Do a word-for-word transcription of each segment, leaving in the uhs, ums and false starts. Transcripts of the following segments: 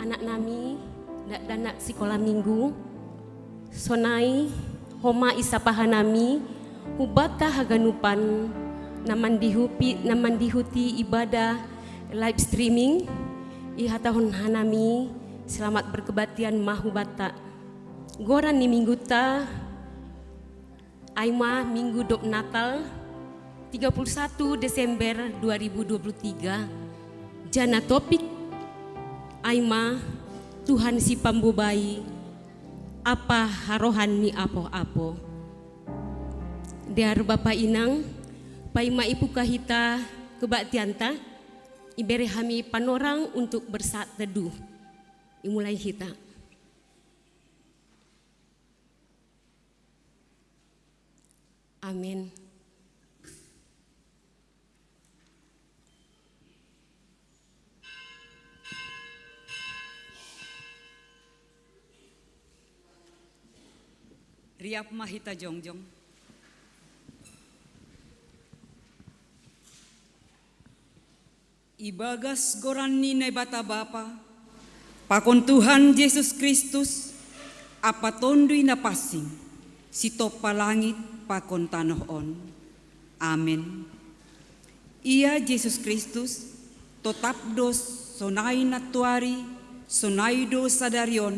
Anak nami, dakdanak sikola minggu, sonai homa isapa hanami hubata haganupan na mandihupi, na mandihuti ibadah live streaming, ihatahon hanami selamat berkebaktian ma hubata. Goran ni mingguta, ai ma minggu dob Natal, tiga puluh satu Desember dua ribu dua puluh tiga, jana topik ai ma Tuhan si pambobai, apa harohan ni apoapo. Dear Bapa Inang, paima ipuka hita kebaktianta, ibere hami panorang untuk bersaat teduh. Imulai hita. Amin. Riap ma hita jongjong. Ibagas goran ni Naibata Bapa, pakon Tuhan Jesus Kristus, Apa Tonduy Na Pansing, sitompa langit pakon tanoh on. Amen. Ia Jesus Kristus, totap do sonai nantoari, sonai do sadari on,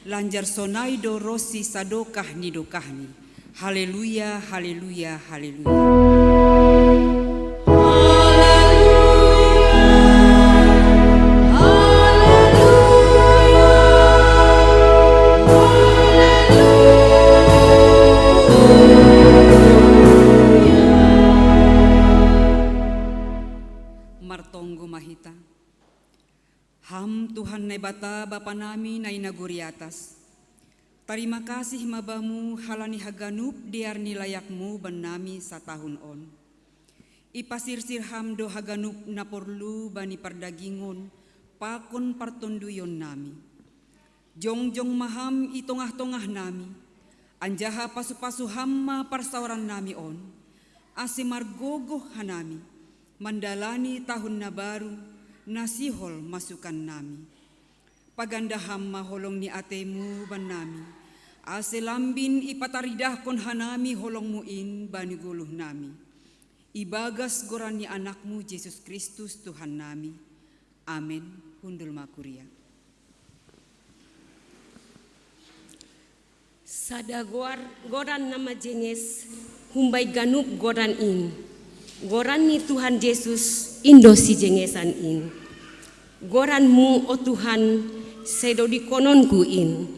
lanjar sonai do ronsi sadokah ni dokahni. Haleluya, haleluya, haleluya. Martonggo ma hita. Ham Tuhan Naibata Bapa nami na i nagori atas, tarima kasih ma Bamu halani haganup dear ni layakMu bannami satahun on. Ipasirsir Ham do haganup na porlu bani pardagingon pakon partonduyon nami. Jongjong ma Ham i tongah-tongah nami, anjaha pasu-pasu Ham ma parsaoran nami on, ase margogoh hanami mandalani tahun na baru na sihol masukan nami. Paganda Ham ma holong ni ateiMu bannami, ase lambin ipataridahkon hanami holongMu in bani goluh nami. Ibagas goran ni AnakMu Jesus Kristus Tuhan nami. Amen. Hundul ma kuria. Sada goar, goran na majenges humbai ganup goran in. Goran ni Tuhan Jesus in do sijengesan in. Goran-Mu, o Tuhan, sai dodikononku in.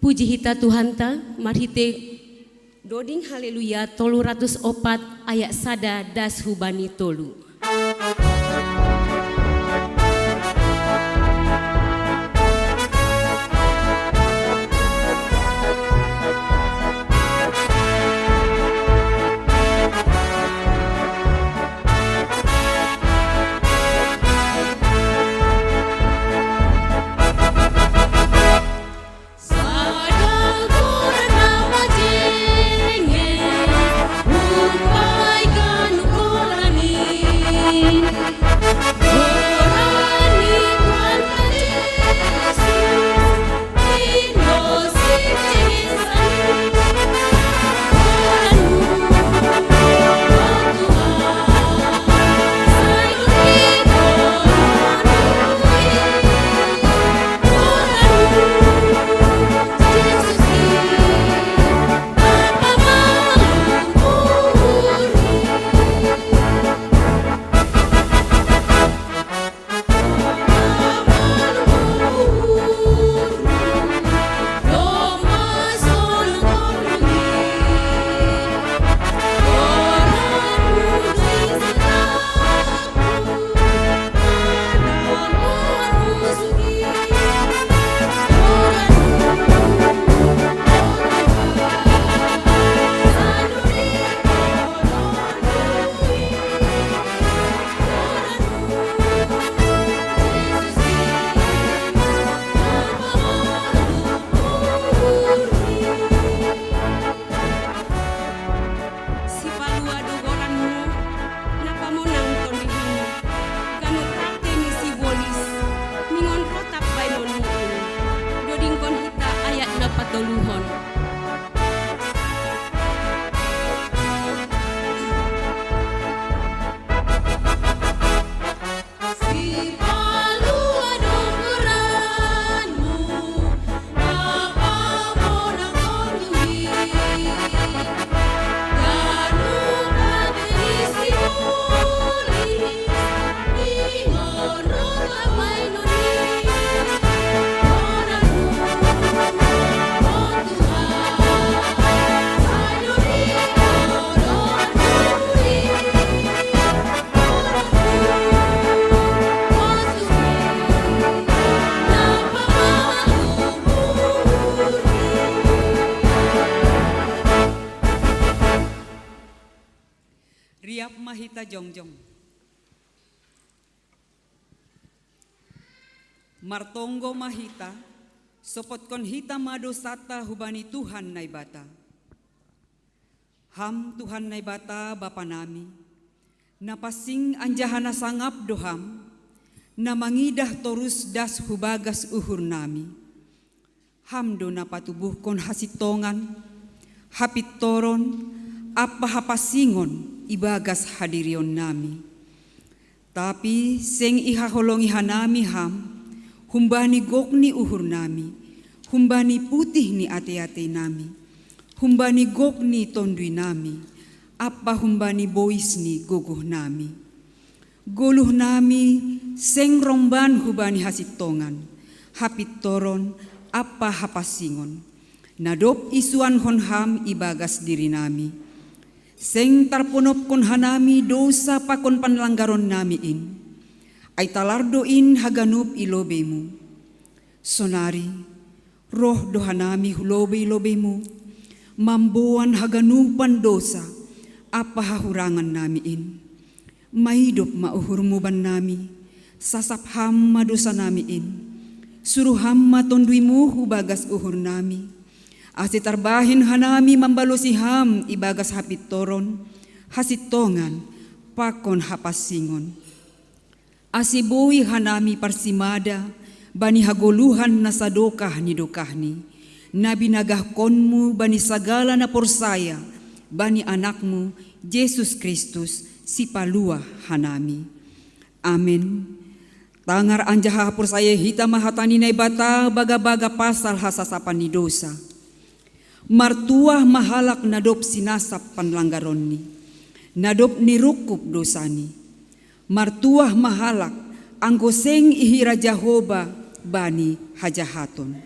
Puji hita Tuhanta, marhite doding Haleluya tolu ratus opat ayat sada das hubani tolu. toluhon. Riap ma hita jongjong. Martonggo ma hita, sopotkon hita ma dosanta hubani Tuhan Naibata. Ham Tuhan Naibata Bapa nami, na pansing anjaha na sangap do Ham, na mangidah torus das hu bagas uhur nami. Ham do na patubuhkon hasintongan, hapintoron, ampa hapansingon ibagas hadirion nami. Tapi seng ihaholongi hanami Ham, humbani gok ni uhur nami, humbani putih ni ate-ate nami, humbani gok ni tondui nami, ampa humbani bois ni gogoh nami. Goluh nami seng romban hubani hasintongan, hapintoron, ampa hapansingon, na dob isuankon Ham ibagas diri nami. Seng tarponopkon hanami dousa pakon panlanggaron nami in. Ai talar do in haganup i lobei-Mu. Sonari, roh do hanami hu lobei-lobei-Mu, mamboan haganupan dousa ampa hahurangan nami in. Maidop ma uhur-Mu bannami, sasap Ham ma dousa nami in. Suru Ham ma tondui-Mu hu bagas uhur nami, ase tarbahen hanami mambalosi Ham ibagas hapintoron, hasintongan, pakon hapansingon. Ase boi hanami parsimada bani hagoluhan na sadokah ni dokahni, na binagahkon-Mu bani sagala na porsaya bani Anak-Mu, Jesus Kristus, Sipaluah hanami. Amen. Tangar anjaha porsaya hita ma hata ni Naibata bagabaga pasal hasasapan ni dousa. Martuah ma halak na dob sinasap panlanggaronni, na dob nirungkub dousani. Martuah ma halak, anggo seng ihira Jahowa bani hajahaton.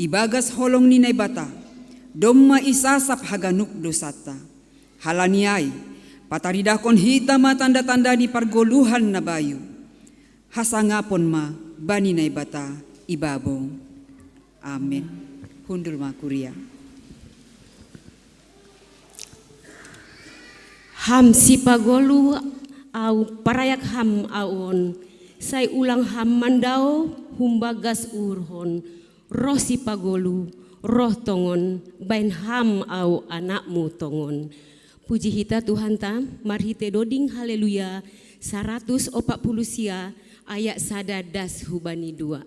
Ibagas holong ni Naibata, domma isasap haganup dousanta. Halani ai, pataridahkon hita ma tanda-tanda ni pargoluhan na bayu. Hasangapon ma bani Naibata ibabo. Amen. Hundul ma kuria. Ham sipagoluh, ahu parayak Ham ahu on, sai ulang Ham mandao humbagas uhurhon, roh sipagoluh, roh tongon, bahen Ham ahu Anak-Mu tongon. Puji hita Tuhanta, marhite doding Haleluya, saratus ompat puluh sia, ayat sada das hubani dua.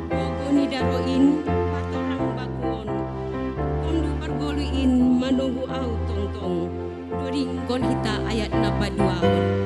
Gogoh ni daroh in, patorang bakuon. Nunggu au tongtong. During kon hita ayat na paduahon.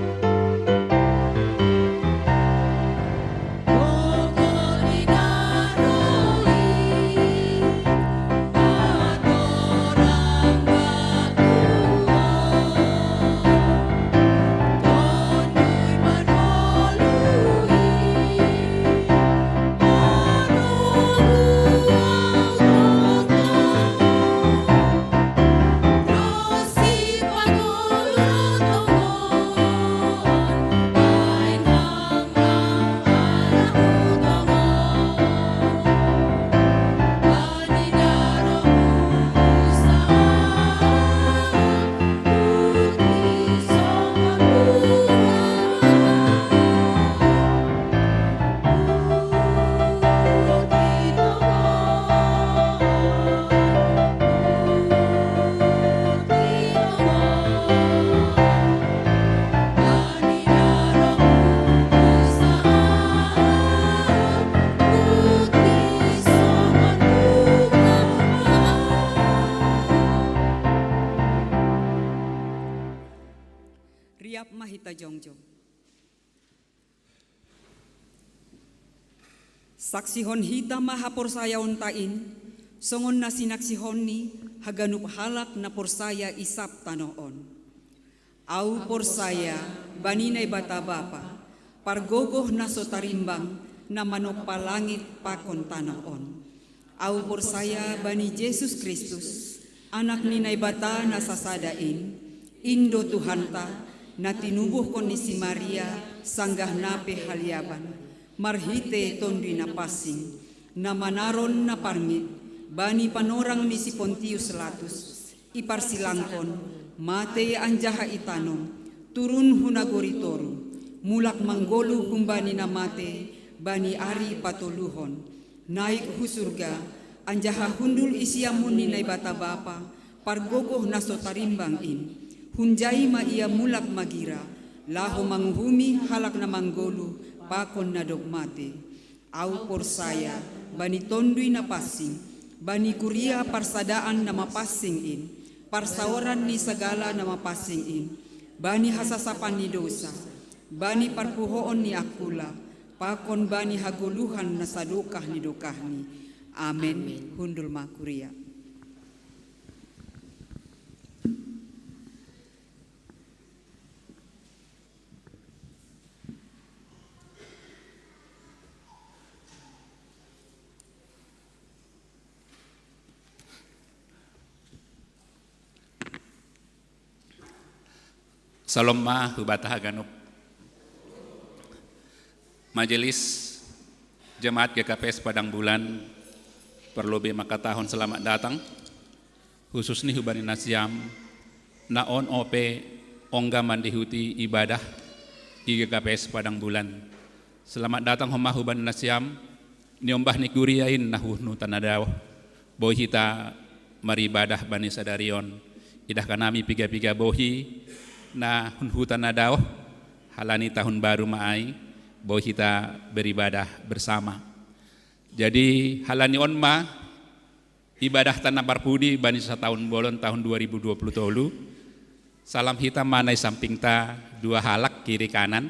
Riap ma hita jongjong. Saksihon hita ma haporsayaonta in, songon na sinaksihonni haganup halak na porsaya i sab tanoh on. Au porsaya bani Naibata Bapa, pargogoh na so tarimbang, na manompa langit pakon tanoh on. Au porsaya bani Jesus Kristus, Anak ni Naibata na sasada in, in do Tuhanta, na tinubuhkon ni si Maria sanggah na pe haliaban, marhite Tonduy Napansing, na manaron na parngit bani panorang ni si Pontius Latus, iparsilangkon, mate anjaha itanom, turun hu nagori toruh, mulak manggoluh humbani na mate bani ari patoluhon, naik hu surga, anjaha hundul i siamun ni Naibata Bapa, pargogoh na so tarimbang in. Hunjai ma Ia mulak magira, laho manguhumi halak na manggoluh pakon na dob mate. Au porsaya bani Tonduy Napansing, bani kuria parsadaan na mapansing in, parsaoran ni sagala na mapansing in, bani hasasapan ni dousa, bani parpuhoon ni angkula, pakon bani hagoluhan na sadokah ni dokahni. Amen. Amen. Hundul ma kuria. Salom ma hubata haganup. Majelis Jemaat G K P S Padang Bulan, parlobei mangkatahon selamat datang, khususni hubani nasiam na on ope ongga mandihuti ibadah i G K P S Padang Bulan. Selamat datang homa hubani nasiam, niombah ni kuria in na hun huta na daoh. Boi hita maribadah bani sadari on. Idahkan hami piga-piga bohi na hun huta na daoh, halani tahun baru ma ai, boi hita beribadah bersama. Jadi, halani on ma ibadahta na parpudi bani sataon bolon tahun dua ribu dua puluh tolu. Salam hita ma na i sampingta dua halak kiri kanan,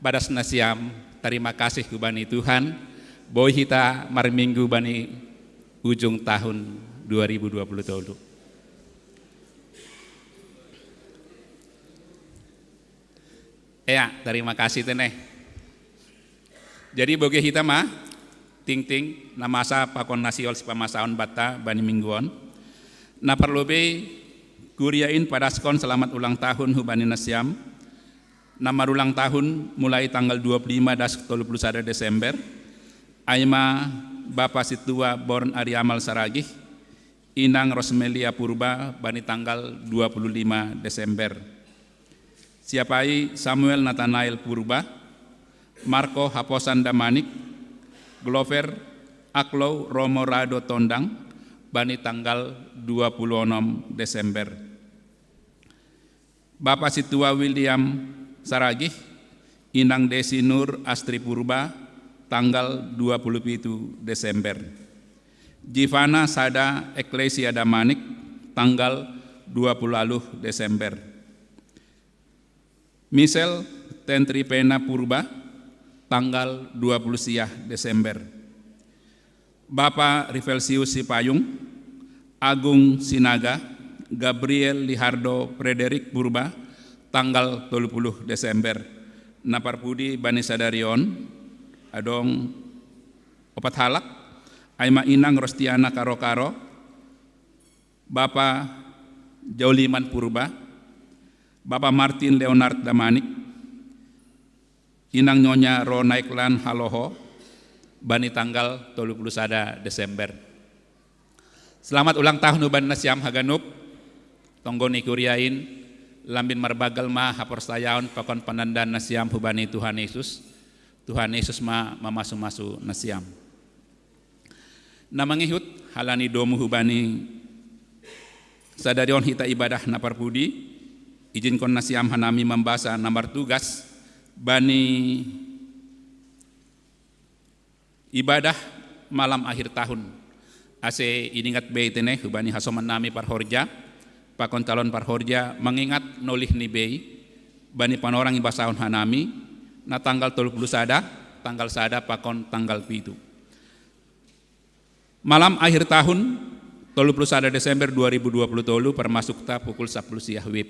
badas nasiam tarima kasih hubani Tuhan, boi hita marminggu bani ujung tahun dua ribu dua puluh tolu. Ya, tarima kasih tene. Jadi bogei hita ma tingting na masa pakon na sihol sipamasaon banta bani minggu on. Na parlobei kuria in padaskon selamat ulang tahun hubani nasiam na marulang tahun mulai tanggal dua puluh lima das tolu puluh sada Desember. Ai ma Bapa Sintua Born Ariamal Saragih, Inang Rosmelia Purba bani tanggal dua puluh lima Desember. Siapai Samuel Natanael Purba, Marco Haposan Damanik, Glover Aklou Romo Rado Tondang bani tanggal dua puluh onom Desember. Bapa Sintua William Saragih, Inang Desi Nur Astri Purba, tanggal dua puluh pitu Desember. Jivana Sada Eklesia Damanik, tanggal dua puluh Desember. Michelle Tentripena Purba, tanggal dua puluh siah Desember. Bapa Rivelsius Sipayung, Agung Sinaga, Gabriel Lihardo Frederick Purba, tanggal tolu puluh Desember. Napar pudi bani sadarion, adong opat halak, aima Inang Rostiana Karo-Karo, Bapa Jauliman Purba, Bapa Martin Leonard Damanik, Inang Nyonya Ro Naiklan Haloho, bani tanggal tolu puluh sada Desember. Selamat ulang tahun hubani nasiam haganup, tonggo ni kuriain, lambin marbagal ma haporsayaon pakon panandan nasiam hubani Tuhan Yesus. Tuhan Yesus ma mamasu-masu nasiam. Na mangihut, halani domu hubani sadarion hita ibadah napar pudi, ijinkon nasiam hanami mambasa namar tugas bani ibadah malam akhir tahun. Ase iningat bei tene hubani hasoman nami parhorja, pakon calon parhorja mangingat nolih ni bei, bani panorang ibasahon hanami, na tanggal tolu puluh sada, tanggal sada pakon tanggal pitu. Malam akhir tahun, tolu puluh sada Desember dua ribu dua puluh tolu, parmasukta pukul sapuluh siah wib.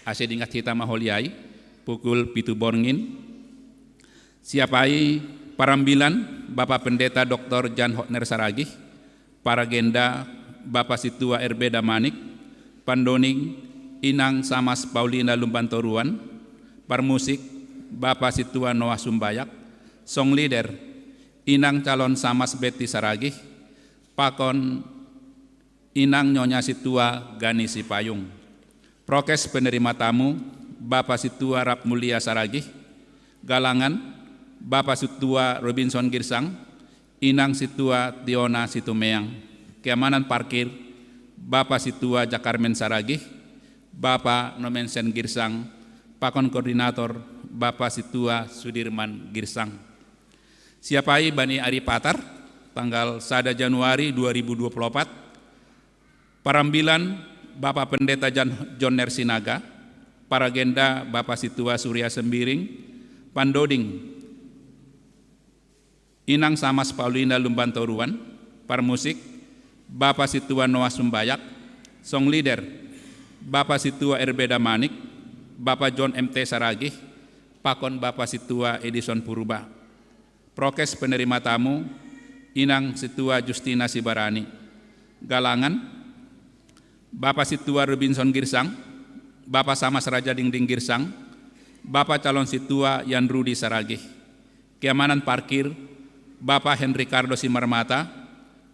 Ase dingat hita maholiai, pukul pitu borngin. Siapai parambilan, Bapa Pendeta Doktor Jan Hotner Saragih, paragenda, Bapa Situa R B Damanik, pandoning, Inang Samas Paulina Lumbantoruan, parmusik, Bapa Situa Noah Sumbayak, song leader, Inang Calon Samas Betty Saragih, pakon Inang Nyonya Situa Gani Sipayung. Prokes penerima tamu, Bapa Situa Rap Mulia Saragih, galangan, Bapa Situa Robinson Girsang, Inang Situa Tiona Situmeang. Keamanan parkir, Bapa Situa Jakarmen Saragih, Bapa Nomensen Girsang, pakon koordinator, Bapa Situa Sudirman Girsang. Siapai bani ari Patar, tanggal sada Januari dua ribu dua puluh opat, parambilan, Bapa Pendeta Jan-, John Nersinaga, paragenda, Bapa Situa Surya Sembiring, pandoding, Inang Samas Paulina Lumbantoruan, parmusik, Bapa Situa Noah Sumbayak, song leader, Bapa Situa R B Damanik, Bapa John M T Saragih, pakon Bapa Situa Edison Purba. Prokes penerima tamu, Inang Situa Justina Sibarani. Galangan, Bapa Situa Robinson Girsang, Bapa Samas Raja Dingding Girsang, Bapa Calon Situa Yan Rudi Saragih. Keamanan parkir, Bapa Henry Cardo Simarmata,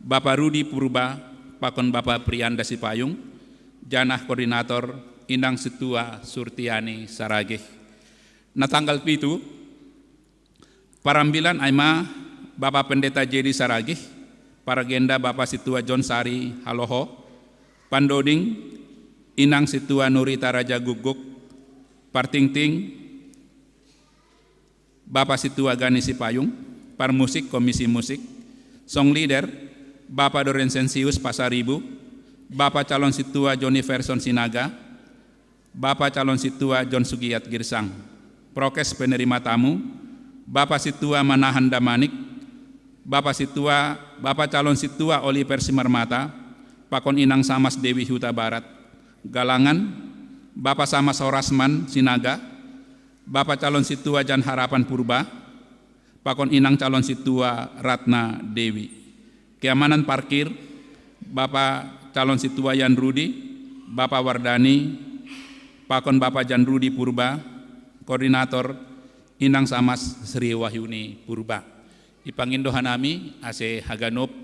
Bapa Rudi Purba, pakon Bapa Prianda Sipayung, janah koordinator, Inang Situa Surtiani Saragih. Na tanggal pitu, parambilan aima, Bapa Pendeta Jedi Saragih, paragenda, Bapa Situa John Sari Haloho, pandoding, Inang Situa Nurita Raja Guguk, partingting, Bapa Situa Gani Sipayung, parmusik, komisi musik, song leader, Bapa Dorensensius Pasaribu, Bapa Calon Situa Joni Verson Sinaga, Bapa Calon Situa John Sugiat Girsang. Prokes penerima tamu, Bapa Situa Manahan Damanik, Bapa Situa, Bapa Calon Situa Oliver Simarmata, pakon Inang Samas Dewi Huta Barat. Galangan, Bapa Samas Horasman Sinaga, Bapa Calon Situa Jan Harapan Purba, pakon Inang Calon Situa Ratna Dewi. Keamanan parkir, Bapa Calon Situa Yan Rudi, Bapa Wardani, pakon Bapa Jan Rudi Purba, koordinator, Inang Samas Sri Wahyuni Purba. Ipangindo hanami, ase haganup,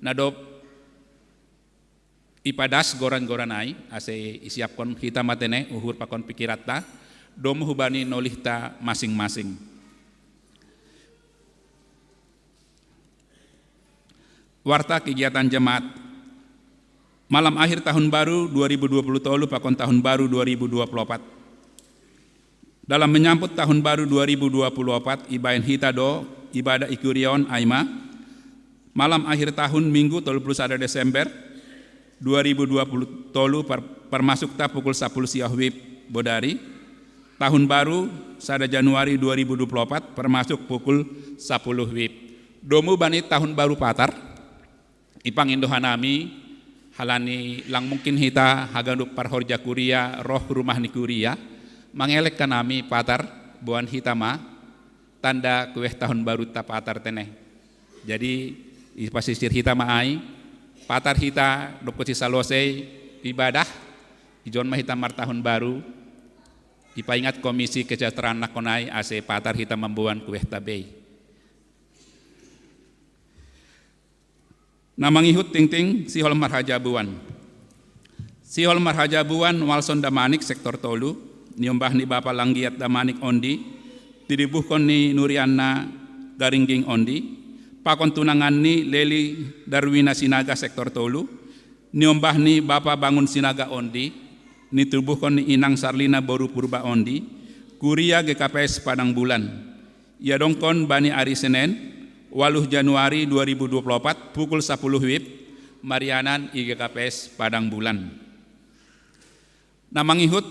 na dob ipadas goran-goran ai, ase isiapkon hita ma tene uhur pakon pikiranta, domu hubani nolihta masing-masing. Warta kegiatan jemaat. Malam akhir tahun baru dua ribu dua puluh tolu pakon tahun baru dua ribu dua puluh opat. Dalam menyambut tahun baru dua ribu dua puluh opat, ibaen hita do ibadah i kuriaon aima, malam akhir tahun, Minggu tolu puluh sada Desember dua ribu dua puluh tolu par-, Permasuk ta pukul sapuluh siang wib bodari. Tahun baru sada Januari dua ribu dua puluh empat, permasuk pukul sapuluh wib. Domu bani tahun baru Patar, ipangindohan nami, halani lang mungkin hita haganup parhorja kuria roh rumah ni kuria, mangelek kanami Patar, boan hita ma tanda kueh tahun baru ta Patar tene. Jadi, ipasisir hita ma ai, Patar hita dob husi salosei ibadah, ijon ma hita martahun baru, ipaingat Komisi Kesejahteraan nakon ai ase Patar hita mamboan kueh ta bei. Na mangihut tingting sihol marhajabuan. Sihol marhajabuan Walson Damanik sektor tolu, niombah ni Bapa Langgiat Damanik ondi, tidibuhkon ni Nuriana Garingging ondi, pakon tunangan ni Leli Darwina Sinaga sektor tolu, niombah ni Bapa Bangun Sinaga ondi, nitubuhkon ni Inang Sarlina boru Purba ondi, kuria G K P S Padang Bulan. Iadongkon bani ari Senen, waluh Januari dua ribu dua puluh empat, pukul sapuluh wib, marianan i G K P S Padang Bulan. Na mangihut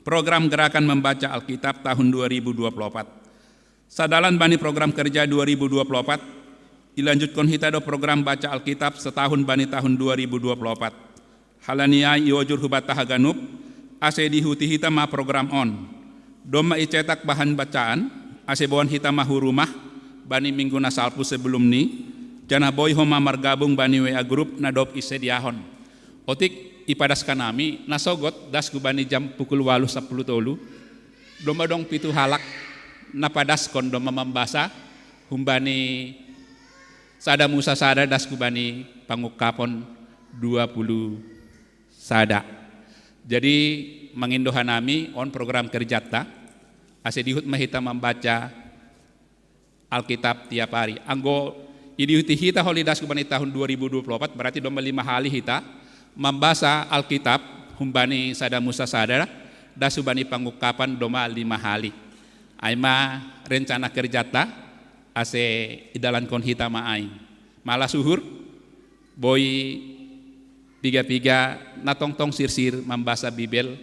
program gerakan membaca Alkitab tahun dua ribu dua puluh empat. Sadalan bani program kerja dua ribu dua puluh empat, ilanjutkon hita do program baca Alkitab setahun bani tahun dua ribu dua puluh empat. Halani ai iojur hubata haganup, ase diihuti hita ma program on. Domma icetak bahan bacaan, ase boan hita ma hu rumah, bani minggu na salpu sebelum ni, janah boi homa margabung bani W A grup na dob isediahon. Otik ipadas kanami, na sogot das hubani jam pukul waluh sapuluh tolu, domma dong pitu halak, na padaskon domma mambasa, humbani sada Musa sada das hubani pangungkapon dua puluh sada. Jadi, mangindohan nami on program kerjata, ase diihut ma hita mambaca Alkitab tiap ari. Anggo idihuti hita holi das hubani tahun dua ribu dua puluh empat, berarti domma lima hali hita mambasa Alkitab, humbani sada Musa sada, das hubani pangungkapon domma lima hali. Ai ma rencana kerjata, ase idalankon hita ma ai. Malas uhur, boi piga-piga na tongtong sirsir mambasa Bibel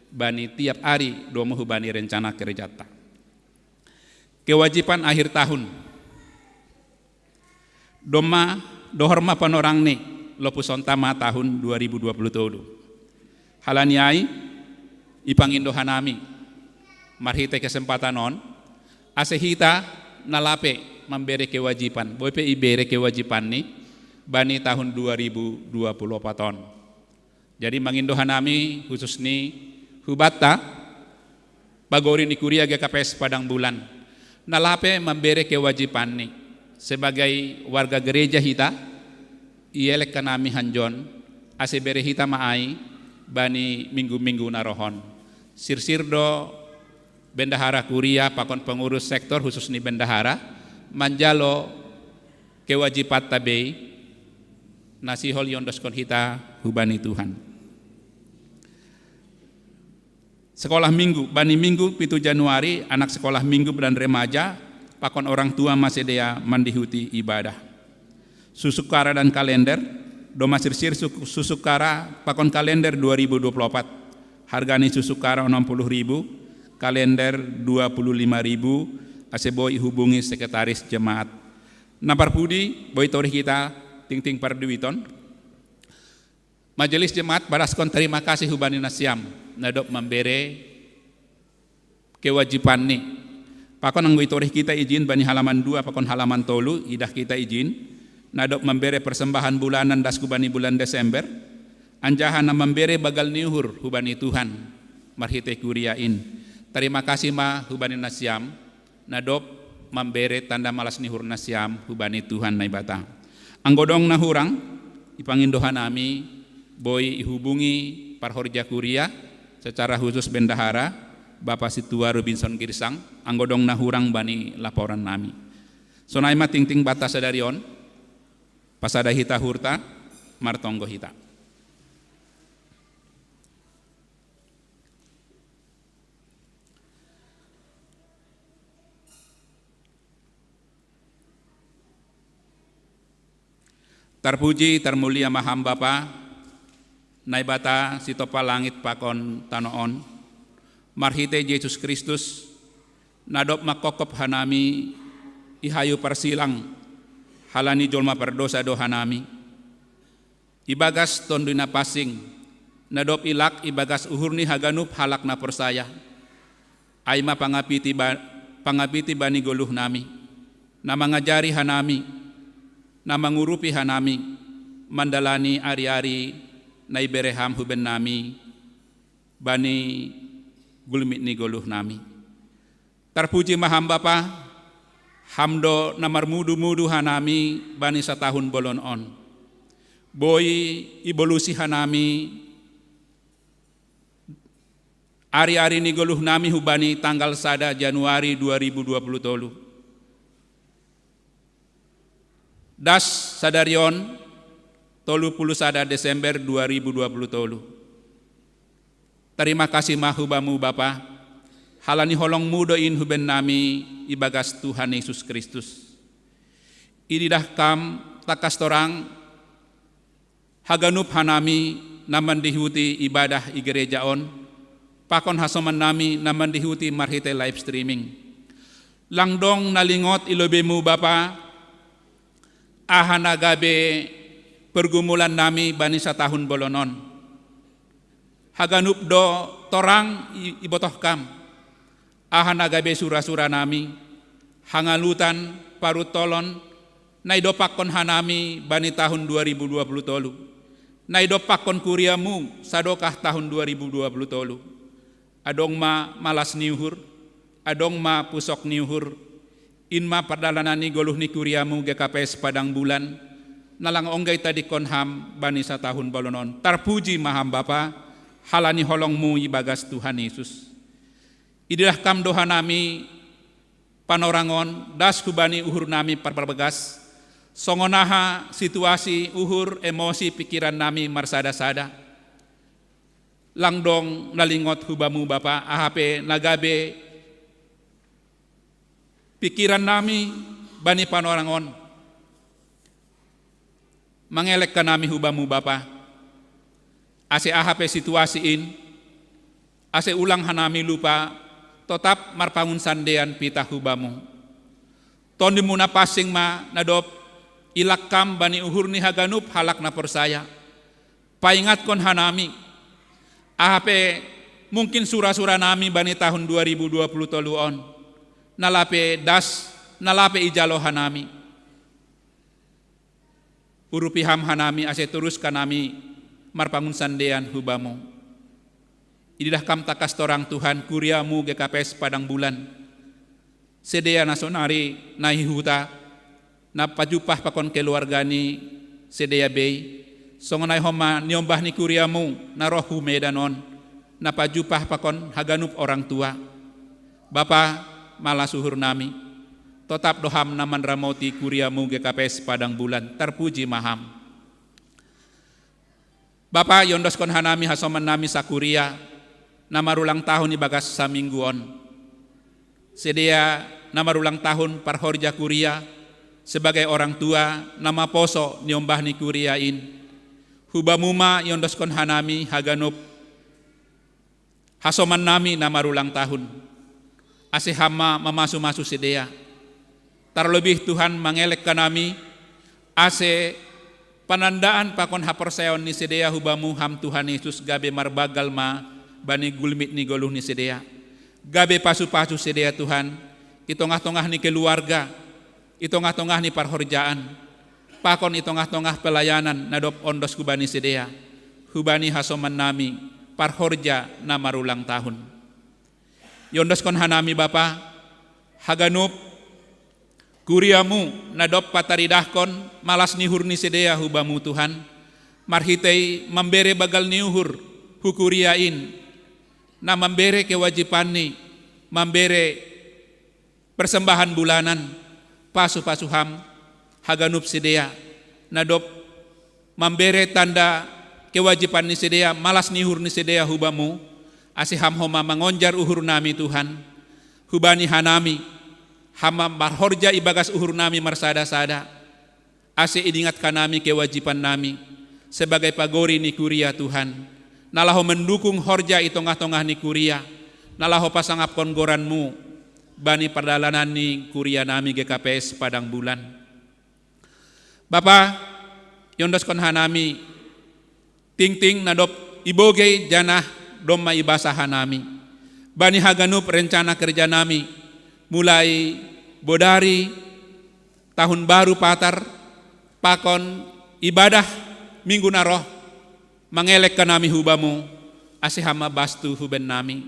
bani tiap ari domu hubani rencana kerjata. Kewajiban akhir tahun. Domma dohor ma panorangni lopusonta ma tahun dua ribu dua puluh tolu. Halani ai, ipangindohan nami, marhite kesempatan on, ase hita na lape mambere kewajiban, boi pe ibere kewajibanni bani tahun dua ribu dua puluh empat on. Jadi mangindohan nami khususni hubata, pagori ni kuria G K P S Padang Bulan, na lape mambere kewajibanni sebagai warga gereja hita, ielek kanami hanjon, ase bere hita ma ai bani minggu-minggu na rohon. Sirsir do bendahara kuria pakon pengurus sektor khusus ni bendahara, manjalo kewajibanta bei, na sihol iondoskon hita hubani Tuhan. Sekolah minggu, bani minggu pitu Januari, anak sekolah minggu dan remaja, pakon orang tua ma sidea mandihuti ibadah. Susukara dan kalender, domma sirsir su-, susukara pakon kalender dua ribu dua puluh empat. Hargani susukara onom puluh ribu, kalender dua puluh lima ribu, ase boi ihubungi sekretaris jemaat. Na parpudi, boi torih hita tingting parduiton. Majelis jemaat padaskon tarima kasih hubani nasiam, na dob mambere kewajibanni. Pakon anggo itorih hita ijin bani halaman dua pakon halaman tolu, idah hita ijin, na dob mambere persembahan bulanan das hubani bulan Desember, anjaha na mambere bagal ni uhur hubani Tuhan, marhite kuria in. Tarima kasih ma hubani nasiam, na dob mambere tanda malas ni uhur nasiam hubani Tuhan Naibata. Anggo dong na hurang, ipangindohan nami, boi ihubungi parhorja kuria, secara khusus bendahara, Bapa Sintua Robinson Girsang, anggo dong na hurang bani laporan nami. Sonai ma tingting banta sadari on, pasada hita uhurta, martonggo hita. Tarpuji, tarmulia ma Ham Bapa, Naibata sitopa langit pakon tano on, marhitei Jesus Kristus, na dob mangkopkop hanami i hayu parsilang, halani jolma pardousa do hanami. Ibagas Tonduy Napansing, na dob ilak ibagas uhur ni haganup halak na porsaya, ai ma pangapiti ba-, pangapiti bani goluh nami, na mangajari hanami, na mangurupi hanami, mandalani ari-ari na ibere Ham huben nami, bani gulmit ni goluh nami. Tarpuji ma Ham Bapa, Ham do na marmudu-mudu hanami bani satahun bolon on. Boi ibolusi hanami ari-ari ni goluh nami hubani tanggal sada Januari dua ribu dua puluh tolu. Das sadari on, tolu puluh sada Desember dua ribu dua puluh tolu. Tarima kasih ma hu Bamu Bapa, halani holong-Mu do in huben nami ibagas Tuhan Yesus Kristus. Ididah Kam tangkas torang, haganup hanami na mandihuti ibadah i gereja on, pakon hasoman nami na mandihuti marhitei live streaming. Lang dong na lingot i lobei-Mu Bapa, aha na gabe pergumulan nami bani satahun bolon on. Haganup do torang i-, ibotoh Kam. Aha na gabe sura-sura nami, hangalutan, parutolon, na idompakkon hanami bani tahun dua ribu dua puluh tolu. Na idompakkon kuria-Mu sadokah tahun dua ribu dua puluh tolu. Adong ma malas ni uhur, adong ma pusok ni uhur, in ma pardalanan ni goluh ni kuria-Mu G K P S Padang Bulan, na lang ongga itadingkon Ham bani satahun bolon on. Tarpuji ma Ham Bapa, halani holong-Mu ibagas Tuhan Yesus. Ididah Kam do hanami panorangon, das hubani uhur nami parbagas, songon aha situasi, uhur, emosi, pikiran nami marsada-sada. Lang dong na lingot hu Bamu Bapa, aha pe na gabe pikiran nami bani panorangon. Mangelek hanami hu Bamu Bapa, ase aha pe situasi in, ase ulang hanami lupa, totap marpangun sandean pitah hu Bamu. Tonduy-Mu Napansing ma na dob ilak Kam bani uhur ni haganup halak na porsaya. Paingatkon hanami, aha pe mungkin sura-sura nami bani tahun dua ribu dua puluh tolu on, na lape das, na lape ijalo hanami. Urupi Ham hanami ase torus hanami marpangun sandean hu Bamu. Ididah Kam tangkas torang Tuhan, kuria-Mu G K P S Padang Bulan. Sidea na sonari na i huta, na pajumpah pakon keluarga ni sidea bei, songon ai homa niombah ni kuria-Mu na roh hu Medan on, na pajumpah pakon haganup orang tua. Bapa, malas uhur nami, totap do Ham na manramoti kuria-Mu G K P S Padang Bulan, tarpuji ma Ham. Bapa, iondoskon hanami hasoman nami sakuria, na marulang tahun ibagas saminggu on. Sidea na marulang tahun parhorja kuria, sebagai orang tua na maposo niombah ni kuria in. Hu Bamu ma iondoskon hanami haganup hasoman nami na marulang tahun. Ase Ham ma mamasu-masu sidea. Tarlobih Tuhan mangelek hanami, ase panandaan pakon haporsayaon ni sidea hu Bamu Ham Tuhan Yesus gabe marbanggal ma bani gulmit ni goluh ni sidea. Gabe pasu-pasu sidea Tuhan, i tongah-tongah ni keluarga, i tongah-tongah ni parhorjaan, pakon i tongah-tongah pelayanan na dob ondos hubani sidea, hubani hasoman nami, parhorja na marulang tahun. Iondoskon hanami Bapa, haganup kuria-Mu na dob pataridahkon malas ni uhur ni sidea hu Bamu Tuhan, marhitei mambere banggal ni uhur hu kuria in, na mambere kewajibanni, mambere persembahan bulanan, pasu-pasu Ham, haganup sidea, na dob mambere tanda kewajiban ni sidea, malas ni uhur ni sidea hu Bamu, ase Ham homa mangonjar uhur nami Tuhan, hubani hanami, Ham ma marhorja ibagas uhur nami marsada-sada, ase idingat hanami kewajiban nami, sebagai pagori ni kuria Tuhan, na laho mendukung horja i tongah-tongah ni kuria, na laho pasangapkon goranmu bani pardalanan ni kuria nami G K P S Padang Bulan. Bapa, iondoskon hanami tingting na dob ibogei janah domma ibasa hanami bani haganup rencana kerja nami, mulai bodari, tahun baru patar, pakon ibadah minggu na roh, mangelek hanami hu Bamu, ase Ham ma bastu hu bennami.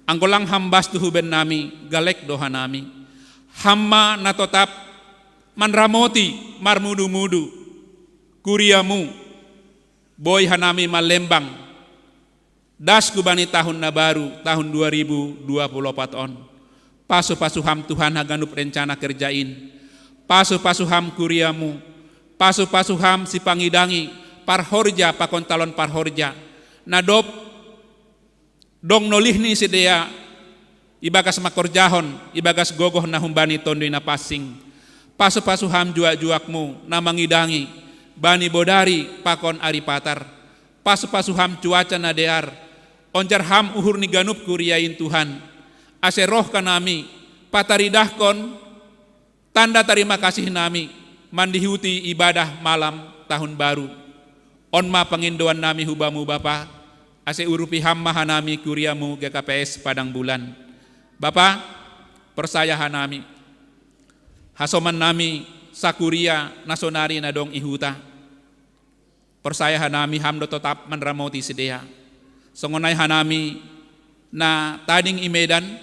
Anggo lang Ham bastu hu bennami, galek do hanami. Ham ma na totap manramoti marmudu-mudu kuria-Mu, boi hanami malembang das hu bani tahun na baru, tahun dua ribu dua puluh opat on. Pasu-pasu Ham Tuhan haganup rencana kerja in. Pasu-pasu Ham kuria-Mu. Pasu-pasu Ham sipangidangi parhorja pakon talon parhorja na dob dong nolih ni sidea ibagas mangkorjahon, ibagas gogoh na humbani Tonduy Napansing. Pasu-pasu Ham juak-juak-Mu na mangidangi bani bodari pakon ari patar. Pasu-pasu Ham cuaca na dear. Onjar Ham uhur ni ganup kuria in Tuhan, ase roh hanami pataridahkon tanda tarima kasih nami mandihuti ibadah malam tahun baru. On ma pangindoan nami hu Bamu Bapa, ase urupi Ham ma hanami kuria-Mu G K P S Padang Bulan. Bapa, porsaya hanami hasoman nami sakuria na sonari na dong i huta. Porsaya hanami Ham do totap manramoti sidea. Songon ai hanami na tading i Medan,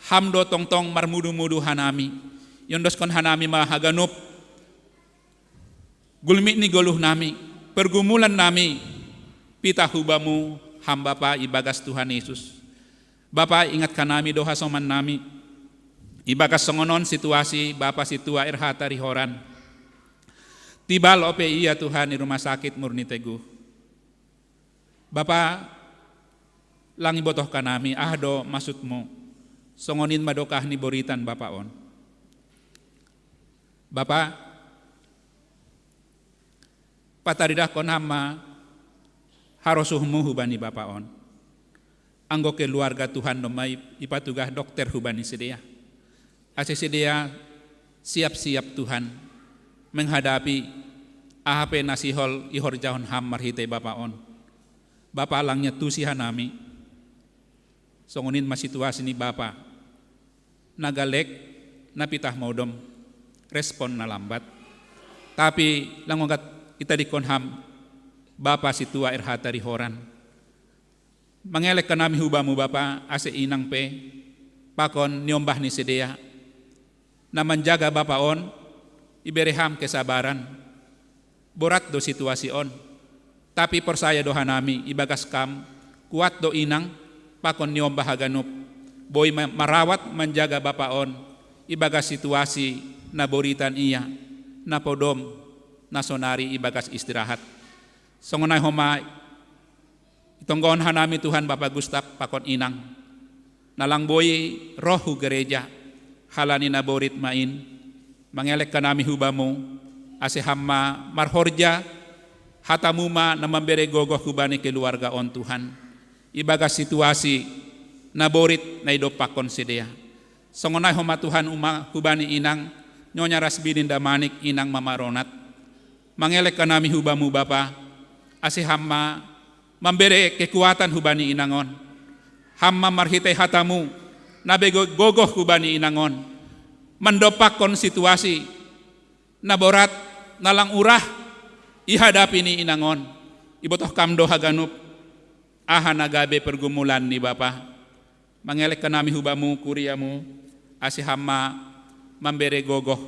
Ham do tongtong marmudu-mudu hanami. Iondoskon hanami ma haganup gulmit ni goluh nami, pergumulan nami, pitah hu Bamu Ham Bapa ibagas Tuhan Yesus. Bapa, ingat hanami do hasoman nami ibagas songon on situasi Bapa Sintua R H Tarihoran. Tibal ope ia Tuhan i rumah sakit Murni Teguh. Bapa, lang ibotoh hanami aha do maksud-Mu. Songon in ma dokah ni boritan Bapa on. Bapa, pataridahkon Ham ma harosuh-Mu hu bani Bapa on. Anggo keluarga Tuhan domma i- ipatugah dokter hu bani sidea, ase sidea siap-siap Tuhan menghadapi aha pe na sihol ihorjahon Ham marhitei Bapa on. Bapa, lang nian tusi hanami. Songon in ma situasi ni Bapa. Na galek, na pitah modom, respon na lambat. Tapi lang onggat itadingkon Ham Bapa Sintua R H Tarihoran. Mangelek hanami hu Bamu Bapa, ase inang pe pakon niombah ni sidea na manjaga Bapa on, ibere Ham kesabaran. Borat do situasi on. Tapi porsaya do hanami ibagas Kam, kuat do inang pakon niombah haganup, boi ma- marawat manjaga Bapa on ibagas situasi na boritan ia, na podom, na sonari ibagas istirahat. Songon ai homa itonggohon hanami Tuhan Bapa Gustaf pakon inang, na lang boi roh hu gereja halani na borit ma in. Mangelek hanami hu Bamu, ase Ham ma marhorja, hata-Mu ma na mambere gogoh hu bani keluarga on Tuhan, ibagas situasi na borit na idompakkon sidea. Songon ai homa Tuhan uma hu bani inang, Nyonya Rasbidin Damanik, inang ma maronat. Mangelek hanami hu Bamu Bapa, ase Ham ma mambere kekuatan hu bani inang on. Ham ma marhitei hata-Mu na bere gogoh hu bani inang on mandompakkon situasi na borat, na lang urah ihadapi ni inang on. Ibotoh Kam do haganup aha na gabe pergumulan ni Bapa. Mangelek hanami hu Bamu kuria-Mu, ase Ham ma mambere gogoh,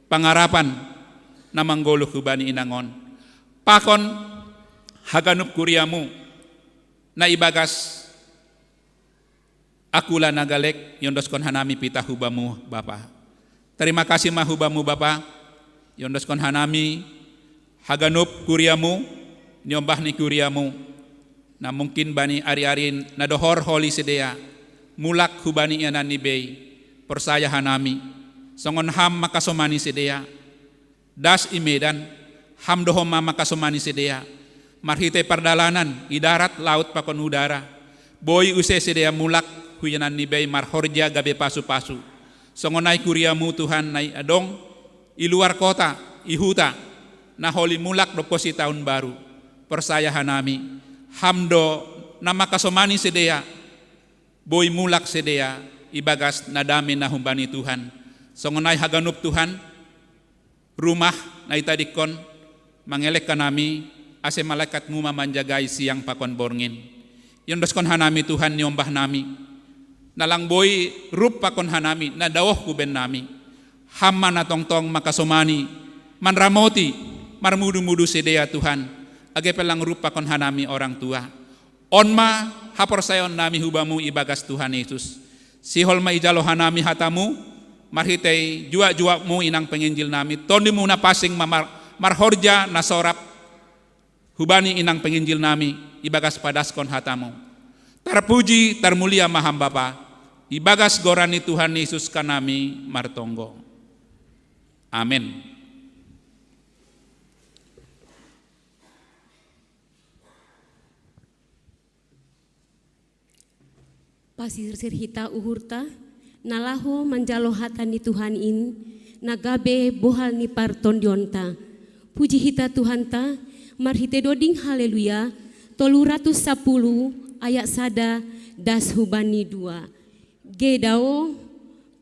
pangarapan na manggoluh hu bani inang on pakon haganup kuria-Mu na ibagas akula na galek. Iondoskon hanami pitah hu Bamu Bapa. Tarima kasih ma hu Bamu Bapa, iondoskon hanami haganup kuria-Mu, niombah ni kuria-Mu, na mungkin bani ari-ari na dohor holi sidea mulak hu bani ianan ni bei. Porsaya hanami, songon Ham mangkasomani sidea. Das i Medan, Ham do homa mangkasomani sidea. Marhitei pardalanan i darat, laut pakon udara, boi use sidea mulak hu ianan ni bei marhorja gabe pasu-pasu. Songon ai kuria-Mu Tuhan na i adong, i luar kota, i huta, na holi mulak domposi taon baru. Porsaya hanami, Ham do na mangkasomani sidea, boi mulak sidea ibagas na dame na humbani Tuhan. Songon ai haganup Tuhan, rumah na itadingkon, mangelek hanami, ase malaikat-Mu ma manjagai siang pakon borngin. Iondoskon hanami Tuhan niombah nami, na lang boi rup pakon hanami, na daoh huben nami. Ham ma na tongtong mangkasomani, manramoti, marmudu-mudu sidea Tuhan, age pe lang rup pakon hanami orang tua. On ma haporsayaon nami hu Bamu ibagas Tuhan Yesus. Sihol ma ijalo hanami hata-Mu, marhitei juak-juak-Mu inang penginjil nami, Tondi-Mu na pansing ma mar-, marhorja na sorap hubani inang penginjil nami ibagas padaskon hata-Mu. Tarpuji, tarmulia ma Ham Bapa, ibagas goran ni Tuhan Yesus kan nami martonggo. Amen. Pasirsir hita uhurta, na laho manjalo hata ni Tuhan in, na gabe bohal ni partondionta. Puji hita Tuhanta, marhitei doding Haleluya, tolu ratus sapuluh ayat sada das hubani dua. Gedao,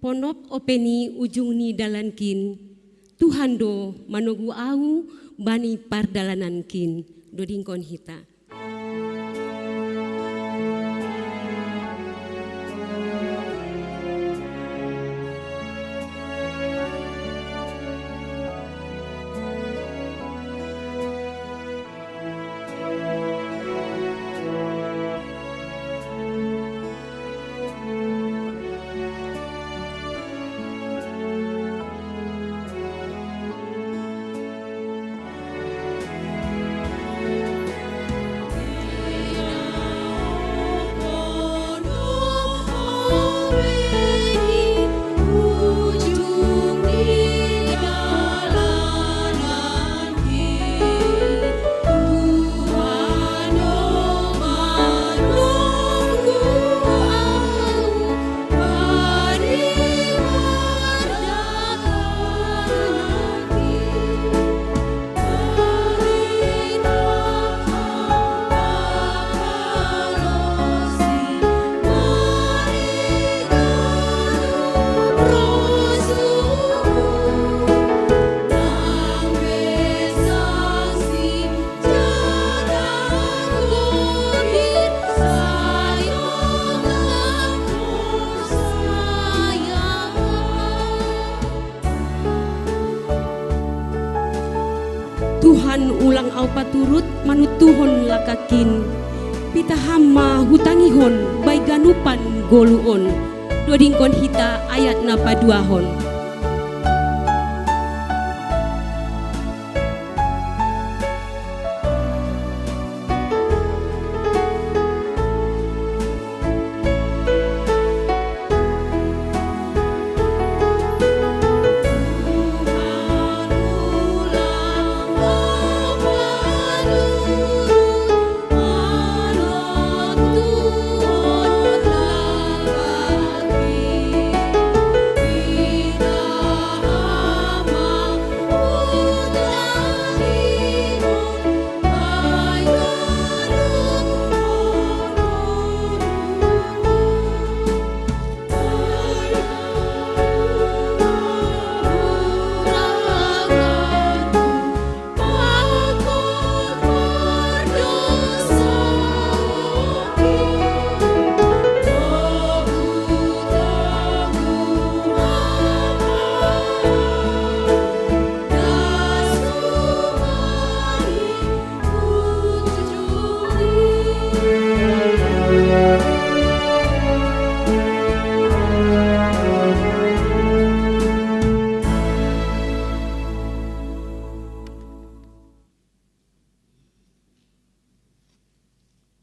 ponop ope ni ujung ni dalankin, Tuhan do manogu au bani pardalanankin. Dodingkon hita. Tuhan, ulang au paturut manutuhon langkangkin. Pitah Ham ma hutangihon bai ganupan goluh on. Dodingkon hita ayat na paduahon.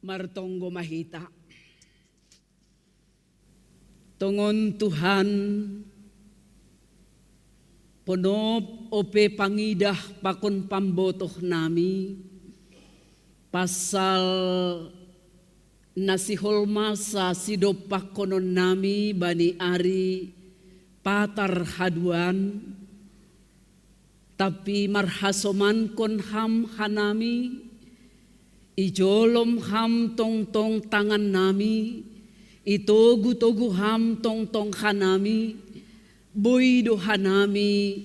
Martonggo ma hita. Tongon Tuhan, ponop ope pangidah pakon pambotoh nami, Pasal na sihol masa sidompakkonon nami bani ari patar haduan, tapi marhasomankon ham hanami, ijolom ham tongtong tangan nami, itogu-togu ham tongtong hanami, boi do hanami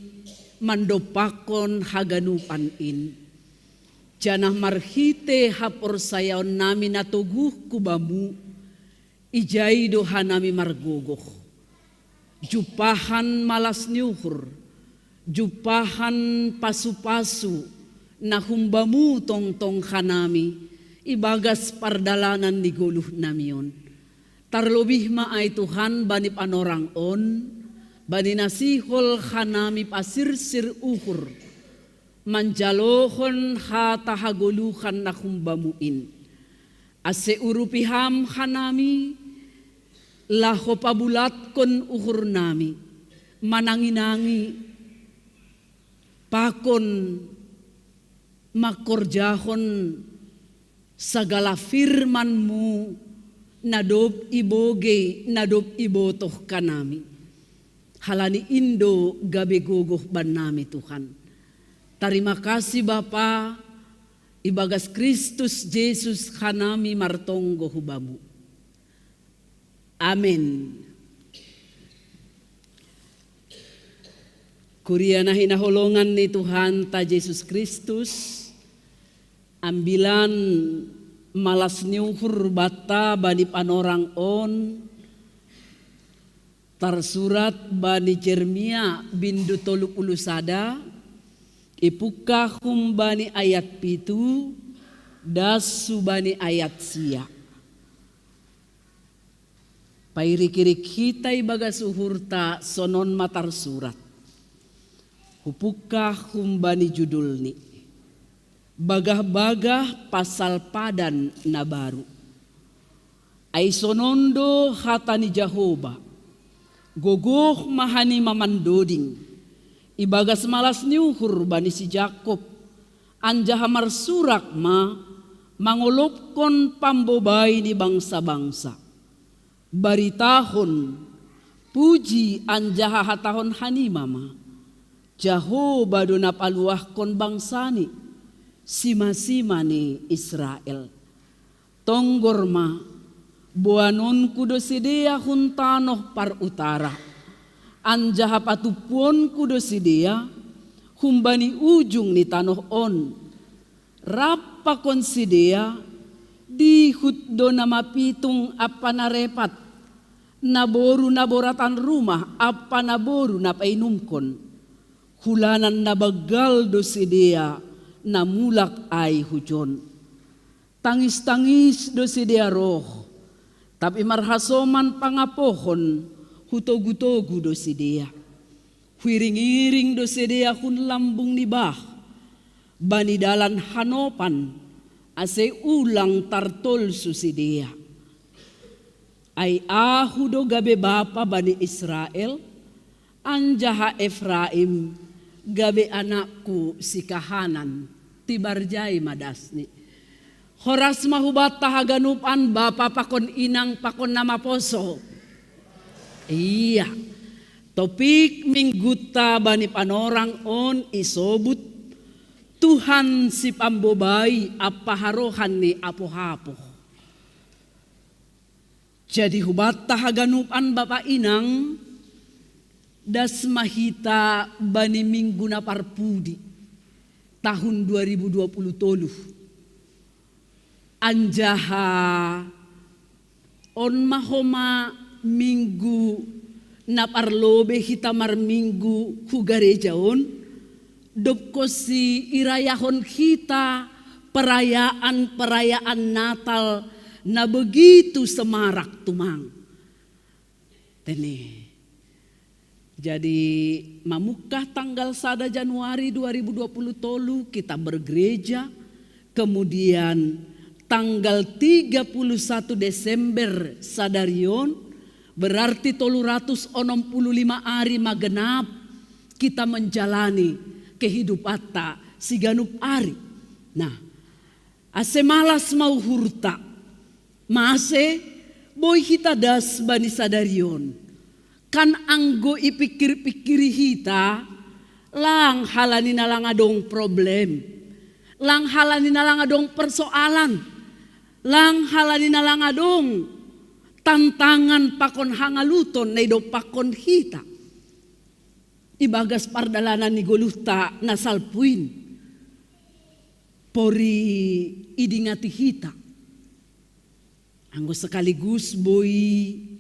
mandompakkon haganupan in. Janah marhite haporsayaon nami na toguh ku bamu, ijai do hanami margogoh. Jumpahan malas ni uhur, jumpahan pasu-pasu na humbamu tongtong hanami ibagas pardalanan ni goluh nami on. Tarlobih ma ai Tuhan bani panorang on, bani na sihol hanami pasirsir uhur, manjalohon hata hagoluhan na humbamu in. Ase urupi ham hanami, laho pabulatkon uhur nami, manangi-nangi, pakon mangkorjahon sagala firmanmu na dob ibogei, na dob ibotoh hanami. Halani in do gabe gogoh bannami Tuhan. Tarima kasih Bapa, ibagas Kristus Jesus hanami martonggo hu bamu. Amen. Kuria na hinaholongan ni Tuhanta Jesus Kristus, ambilan malas ni uhur banta bani panorang on, tarsurat bani Jeremia bindu tolu puluh sada, ipungkah humbani ayat pitu, das hubani ayat sia. Pairik-irik hita ibagas uhurta sonon ma tarsurat. Hupungkah humbani judulni, bagah-bagah pasal padan na baru. Ai sonon do hata ni Jahoba, gogoh ma hanima mandoding, ibagas malas ni uhur bani si Jakob, anjaha marsurak ma mangolopkon pambobai ni bangsa-bangsa. Baritahon, puji anjaha hatahon hanima ma, Jahoba do na paluahkon bangsani, sima-sima ni Israel. Tonggor ma, boanonku do sidea hun tanoh parutara, anjaha patumpuonku do sidea humbani ujung ni tanoh on. Rap pakon sidea, dihut do na mapitung ampa na repat, naboru na boratan rumah ampa naboru na painumkon. Hulanan na banggal do sidea na mulak ai hujon. Tangis-tangis do sidea roh, tapi marhasoman pangapohon, hutogu-togu do sidea. Huiring-iring do sidea hun lambung ni bah, bani dalan hanopan, ase ulang tartolsu sidea. Ai ahu do gabe bapa bani Israel, anjaha Efraim gabe anakku sikahanan. Tibar jai ma dasni. Horas ma hubanta haganupan bapa pakon inang pakon na maposo. Ia, topik mingguta bani panorang on isobut Tuhan sipambobai ampa harohan ni apoh-apoh. Jadi hubanta haganupan bapa inang, das ma hita bani minggu na parpudi tahun dua ribu dua puluh tolu. Anjaha on ma homa minggu na parlobei hita marminggu hu gareja on, dob konsi irayahon hita perayaan-perayaan Natal na begitu semarak tumang. Tene. Jadi mamungkah tanggal sada Januari dua ribu dua puluh tolu kita bergereja, kemudian tanggal tiga puluh satu Desember sadari on, berarti tolu ratus onom puluh lima ari ma genap kita menjalani kehidupanta siganup ari. Nah, Ase malas ma uhurta. Mase boi hita das bani sadarion. Kan anggo ipikir-pikiri hita, lang halani na lang adong problem, lang halani na lang adong persoalan, lang halani na lang adong tantangan pakon hangaluton na idompakkon hita ibagas pardalanan ni goluhta na salpuin, pori idingati hita. Anggo sekaligus boi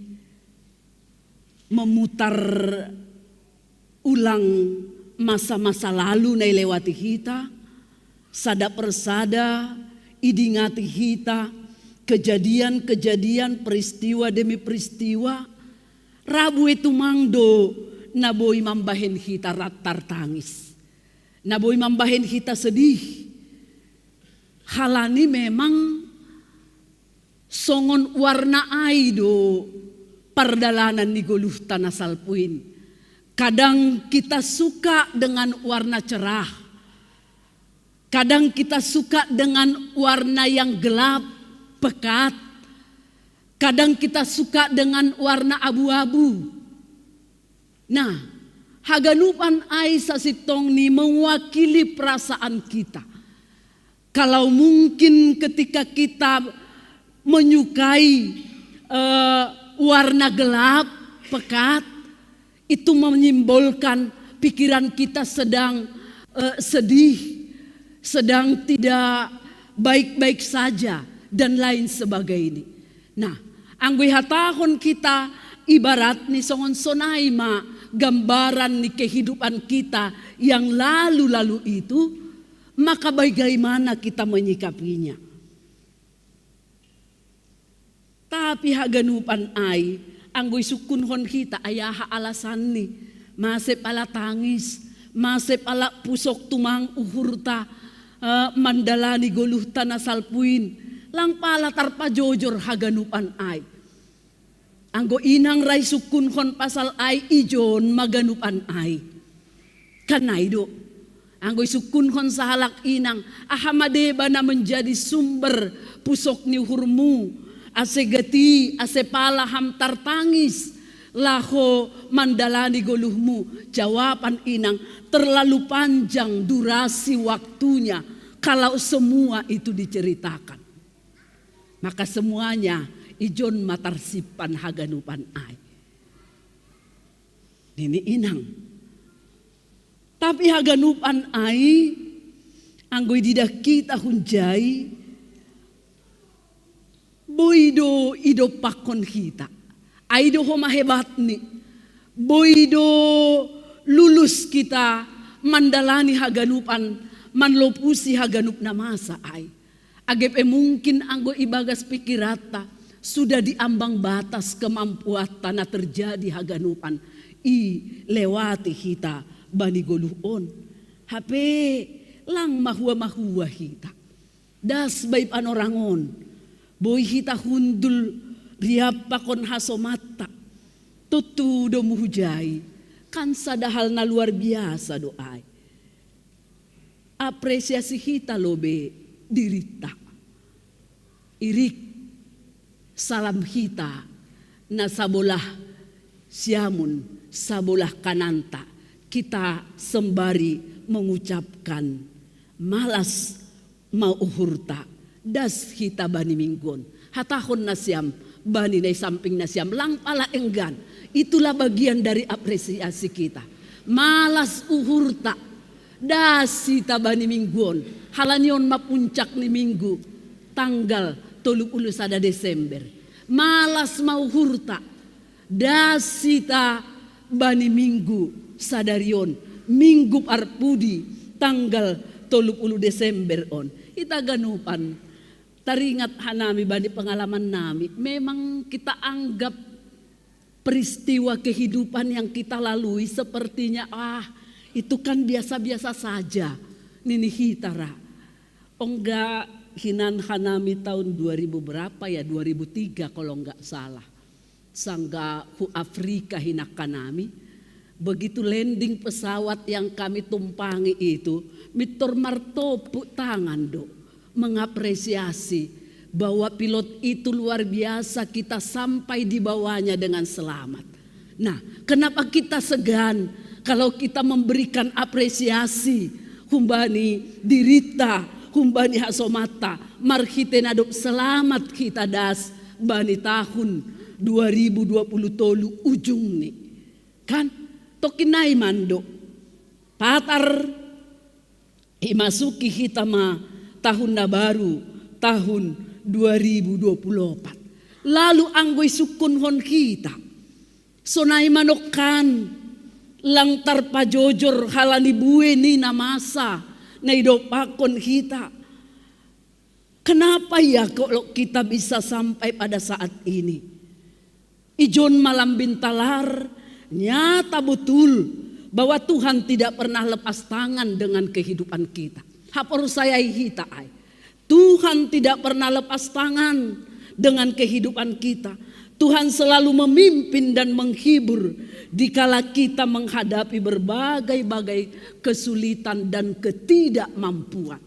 memutar ulang masa-masa lalu na ilewati hita, sada persada idingati hita kejadian-kejadian, peristiwa demi peristiwa, rabu itu mangdo na boi mambahen hita tartangis, na boi mambahen hita sedih. Halani memang songon warna ai do pardalanan ni goluhta na salpuin. Kadang kita suka dengan warna cerah, kadang kita suka dengan warna yang gelap, pekat, kadang kita suka dengan warna abu-abu. Nah, haganupan ai sasintongni mewakili perasaan kita. Kalau mungkin ketika kita menyukai eh, warna gelap, pekat, itu menyimbolkan pikiran kita sedang eh, sedih, sedang tidak baik-baik saja, dan lain sebagainya. Nah, anggo ihatahon hita ibarat ni songon sonai ma gambaran ni kehidupan kita yang lalu-lalu itu, maka bagaimana kita menyikapinya? Tapi haganupan ai, anggo isungkunhon hita, ai aha alasanni? Mase pala tangis, mase pala pusok tumang uhurta eh, mandalani goluhta na salpuin, lang pala tarpajojor haganupan ai. Anggo inang ra isungkunhon pasal ai, ijon ma ganupan ai? Kan ai do. Anggo isungkunhon sahalak inang, aha ma deba na menjadi sumber pusok ni uhurmu, ase gati, ase pala ham tartangis laho mandalani goluhmu? Jawaban inang, terlalu panjang durasi waktunya kalau semua itu diceritakan. Maka semuanya ijon ma tarsimpan haganupan ai, nini inang. Tapi haganupan ai, anggo ididah hita hunjai, boi do idompakkon hita. Ai do homa hebatni. Boi do lulus kita mandalani haganupan, manlopusi haganup na masa ai. Age pe mungkin anggo ibagas pikiranta, sudah di ambang batas kemampuanta na terjadi haganupan ilewati hita bani goluh on. Hape lang mahua-mahua hita. Das bai panorang on, boi hita hundul riap pakon hasomanta. Tontu do muhujai, kan sada hal na luar biasa do ai. Apresiasi hita lobe dirinta. Irik salam hita na sabolah siamun, sabolah kananta, kita sembari mengucapkan malas ma uhurta, das hita bani minggu on. Hatahon nasiam bani na i samping nasiam, lang pala enggan. Itulah bagian dari apresiasi kita. Malas uhurta, das hita bani minggu on. Halani on ma puncak ni minggu, tanggal tolu pulu sada Desember. Malas ma uhurta, das hita bani minggu sadari on, minggu parpudi, tanggal tolu pulu Desember on. Hita ganupan taringat hanami bani pengalaman nami. Memang kita anggap peristiwa kehidupan yang kita lalui sepertinya, ah, itu kan biasa-biasa saja, nini hita ra. Ongga hinan hanami tahun dua ribu berapa ya, dua ribu tiga kalau nggak salah. Sangga hu Afrika hinan hanami. Begitu landing pesawat yang kami tumpangi itu, mintor martopuk tangan do. mengapresiasi bahwa pilot itu luar biasa, kita sampai di bawahnya dengan selamat. Nah, kenapa kita segan kalau kita memberikan apresiasi humbani dirita, humbani hasomata, marhite na dob selamat hita das bani tahun dua ribu dua puluh tolu ujungni. Kan? Tokin nai ma ndo. Patar, imasuki hita ma tahun na baru, tahun dua ribu dua puluh empat. Lalu anggo isungkunhon hita, sonai manongkan, lang tarpajojor halani buei ni na masa na idompakkon hita. Kenapa ya kalau kita bisa sampai pada saat ini? Ijon malam bintalar, nyata betul bahwa Tuhan tidak pernah lepas tangan dengan kehidupan kita. Haporsayai hita ai. Tuhan tidak pernah lepas tangan dengan kehidupan kita. Tuhan selalu memimpin dan menghibur dikala kita menghadapi berbagai-bagai kesulitan dan ketidakmampuan.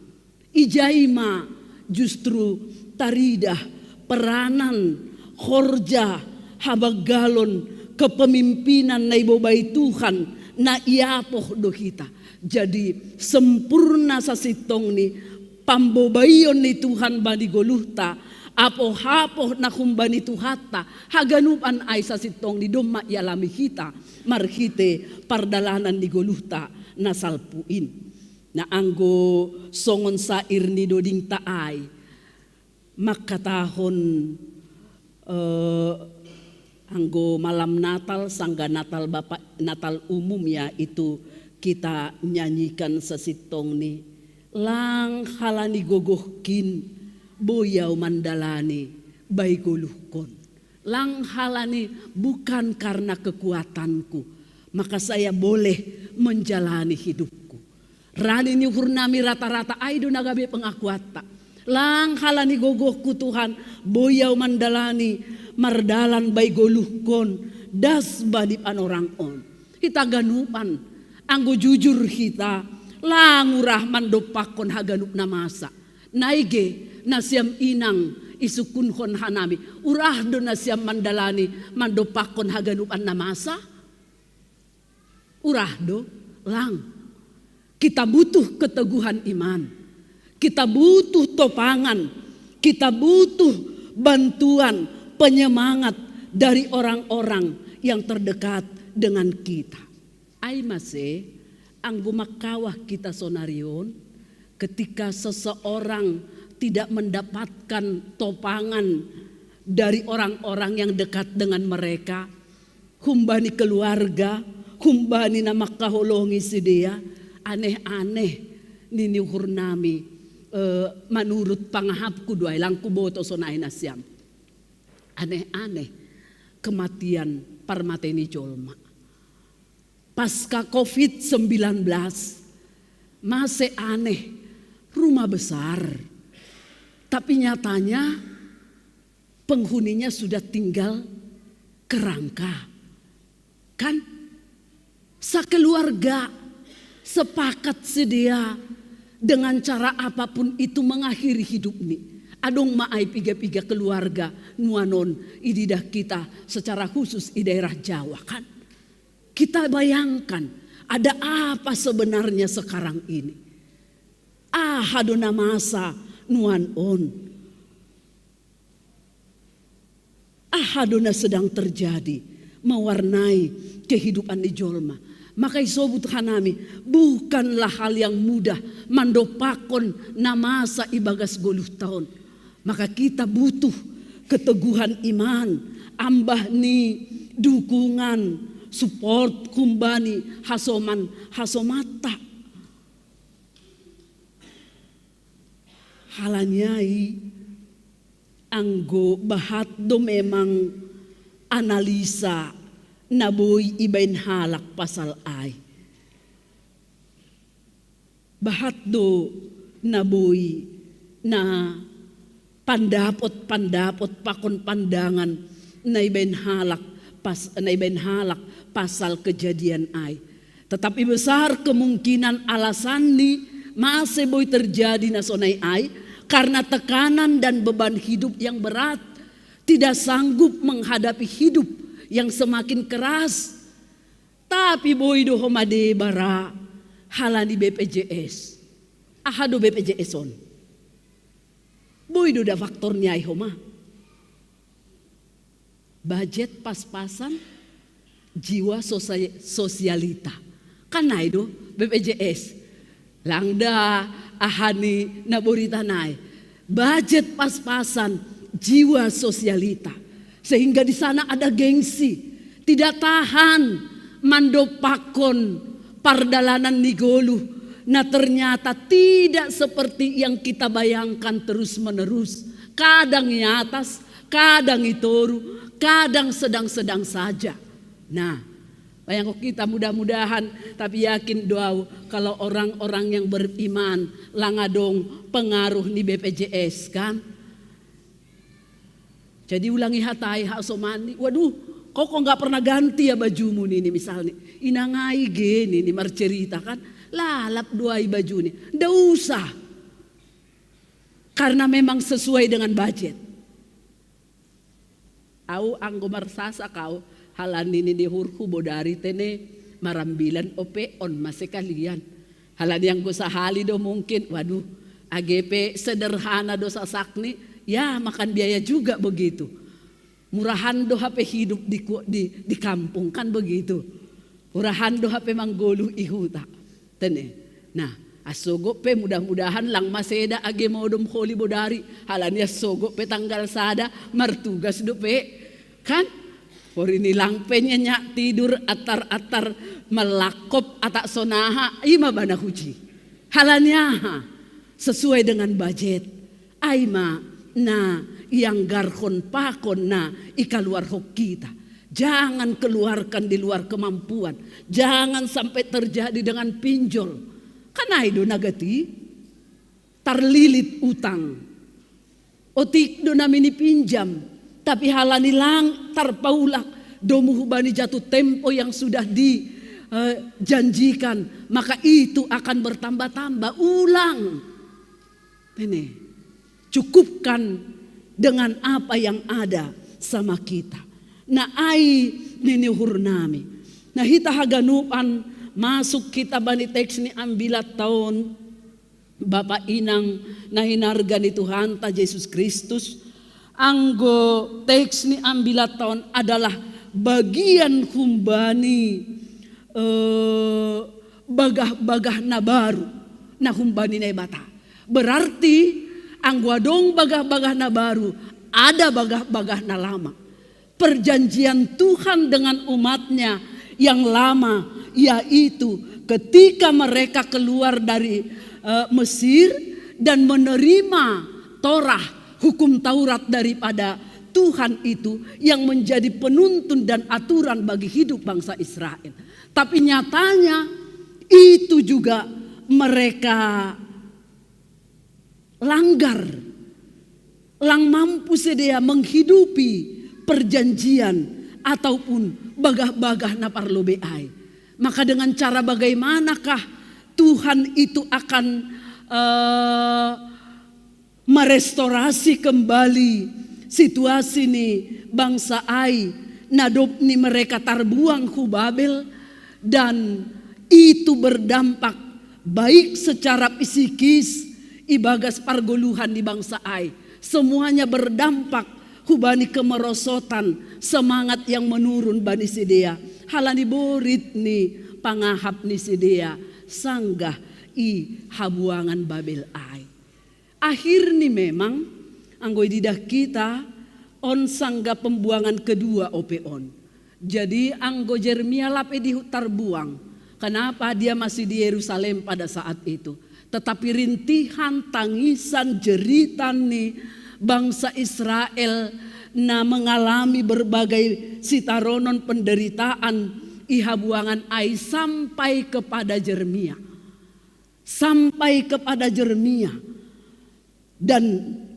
Ijai ma justru taridah peranan, horja, habanggalon, kepemimpinan na ibobai Tuhan, na iapoh do hita. Jadi sempurna sasintongni pambobaion ni Tuhan bani goluhta, apoh-apoh na humbani Tuhanta, haganupan ai sasintongni domma ialami hita marhite pardalanan ni goluhta na salpu in. Na anggo songon sair ni dodingta ai, mangkatahon, eh, anggo malam Natal, sangga Natal Bapa, Natal umum ya, itu kita nyanyikan sasintongni, lang halani gogohkin boi ahu mandalani bai goluhkon. Lang halani bukan karena kekuatanku, maka saya boleh menjalani hidupku. Rani ni uhurnami rata-rata ai do na gabe pengakuanta. Lang halani gogohku Tuhan, boi ahu mandalani mardalan bai goluhkon das bani panorang on. Hita ganupan, anggo jujur hita, lang urah mandompakkon haganup na masa. Naige nasiam inang isungkunhon hanami, urah do nasiam mandalani mandompakkon haganupan na masa? Urah do? Lang. Kita butuh keteguhan iman. Kita butuh topangan. Kita butuh bantuan, penyemangat dari orang-orang yang terdekat dengan kita. Ai mase, anggo mangkawah hita sonari on, ketika seseorang tidak mendapatkan topangan dari orang-orang yang dekat dengan mereka, humbani keluarga, humbani na mangkaholongi sidea, aneh-aneh nini uhurnami, eh, manurut pangahapku do ai, lang huboto sonai nasiam. Aneh-aneh kematian, parmate ni jolma. Pasca covid sembilan belas, mase aneh, rumah besar. Tapi nyatanya penghuninya sudah tinggal kerangka. Kan? Sakeluarga sepakat sidea dengan cara apapun itu mengakhiri hidupni. Adong ma ai piga-piga keluarga nuanon ididah kita secara khusus i daerah Jawa, kan? Kita bayangkan, ada apa sebenarnya sekarang ini? Aha do na masa nuan on? Aha do na sedang terjadi mewarnai kehidupan ni jolma? Maka isobut hanami, bukanlah hal yang mudah mandompakkon na masa ibagas goluhta on. Maka kita butuh keteguhan iman, ambah ni dukungan, support humbani hasoman-hasomanta. Halani ai, anggo bahat do memang analisa na boi ibaen halak pasal ai. Bahat do na boi na pandapot-pandapot pakon pandangan na ibaen halak pas, na ibaen halak pasal kejadian ai. Tetapi besar kemungkinan alasanni mase boi terjadi na sonai ai, karena tekanan dan beban hidup yang berat, tidak sanggup menghadapi hidup yang semakin keras. Tapi boi do homa deba ra halani B P J S. Aha do B P J S on? Boi do da faktor ni ai homa. Budget pas-pasan, jiwa sosialita. Kan nai do B P J S. Lang da aha ni na borita nai. Budget pas-pasan, jiwa sosialita. Sehingga di sana ada gengsi. Tidak tahan mandok pakon pardalanan ni goluh. Nah, ternyata tidak seperti yang kita bayangkan terus-menerus. Kadang i atas, kadang i toru, kadang sedang-sedang saja. Nah, bayangkan kita mudah-mudahan, tapi yakin doau kalau orang-orang yang beriman lang adong pengaruh ni B P J S kan. Jadi ulang i hatai ha somanni, waduh, kau kok nggak pernah ganti ya bajumu nini misalnya. Inangai ge nini marcerita kan, lalap do ai bajuni. Ndak usah. Karena memang sesuai dengan budget. Au anggo marsasa kau, halani ni uhurhu bodari tene marambilan ope on ma sekalian. Halani anggo sahali do mungkin, waduh, age pe sederhana do sasakni, ya makan biaya juga begitu. Murahan do hape hidup di, di, di kampung kan begitu. Murahan do hape manggoluh i huta. Tene. Nah, assogot pe mudah-mudahan lang maseda age modom holi bodari. Halani assogot pe tanggal sada martugas dope. Kan? Porini lang pe nyenyak tidur atar-atar melakop atak sonaha. Ima bana huji. Halani aha? Sesuai dengan budget. Ai ma na ianggarhon pakon na ikaluarhon kita. Jangan keluarkan di luar kemampuan. Jangan sampai terjadi dengan pinjol. Kan ai do nagati tarlilit utang. Otik do na minipinjam. Tapi halani lang tarpaulak domu hubani jatuh tempo yang sudah dijanjikan, maka itu akan bertambah-tambah. Ulang. Ini cukupkan dengan apa yang ada sama kita. Na ai nini uhur nami. Na hita haganupan masuk kita bani teks ni ambilat taon Bapa inang na hinarga ni Tuhanta Jesus Kristus. Anggo teks ni ambilat taon adalah bagian humbani eh, bagah-bagah na baru na humbani Naibata. Berarti anggo adong bagah-bagah na baru, ada bagah-bagah na lama. Perjanjian Tuhan dengan umatnya yang lama, yaitu ketika mereka keluar dari uh, Mesir dan menerima Torah, hukum Taurat daripada Tuhan itu yang menjadi penuntun dan aturan bagi hidup bangsa Israel. Tapi nyatanya itu juga mereka langgar. Lang mampu sidea menghidupi perjanjian ataupun bagah-bagah na parlobei ai. Maka dengan cara bagaimanakah Tuhan itu akan uh, merestorasi kembali situasi ni bangsa ai na dob ni mereka tarbuang hu Babel, dan itu berdampak baik secara psikis ibagas pargoluhan ni bangsa ai. Semuanya berdampak hubani kemerosotan, semangat yang menurun bani sidea. Halani borit ni pangahap ni sidea sanggah i habuangan Babel ai. Akhirni memang anggo ididah kita on sanggah pembuangan kedua ope on. Jadi anggo Jeremia lape dihut tarbuang. Kenapa dia masih di Yerusalem pada saat itu? Tetapi rintihan, tangisan, jeritan ni bangsa Israel na mengalami berbagai sitaronon penderitaan i habuangan ai sampai kepada Jeremia. Sampai kepada Jeremia. Dan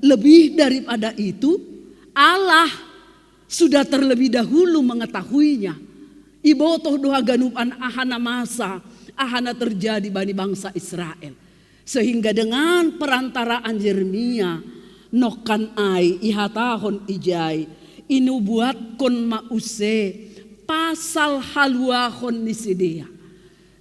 lebih daripada itu, Allah sudah terlebih dahulu mengetahuinya. Ibotoh do haganupan aha na masa, aha na terjadi bani bangsa Israel. Sehingga dengan perantaraan Yeremia, nokkan ai ihatahon ijai, inubuatkon ma use pasal haluahon ni sidea.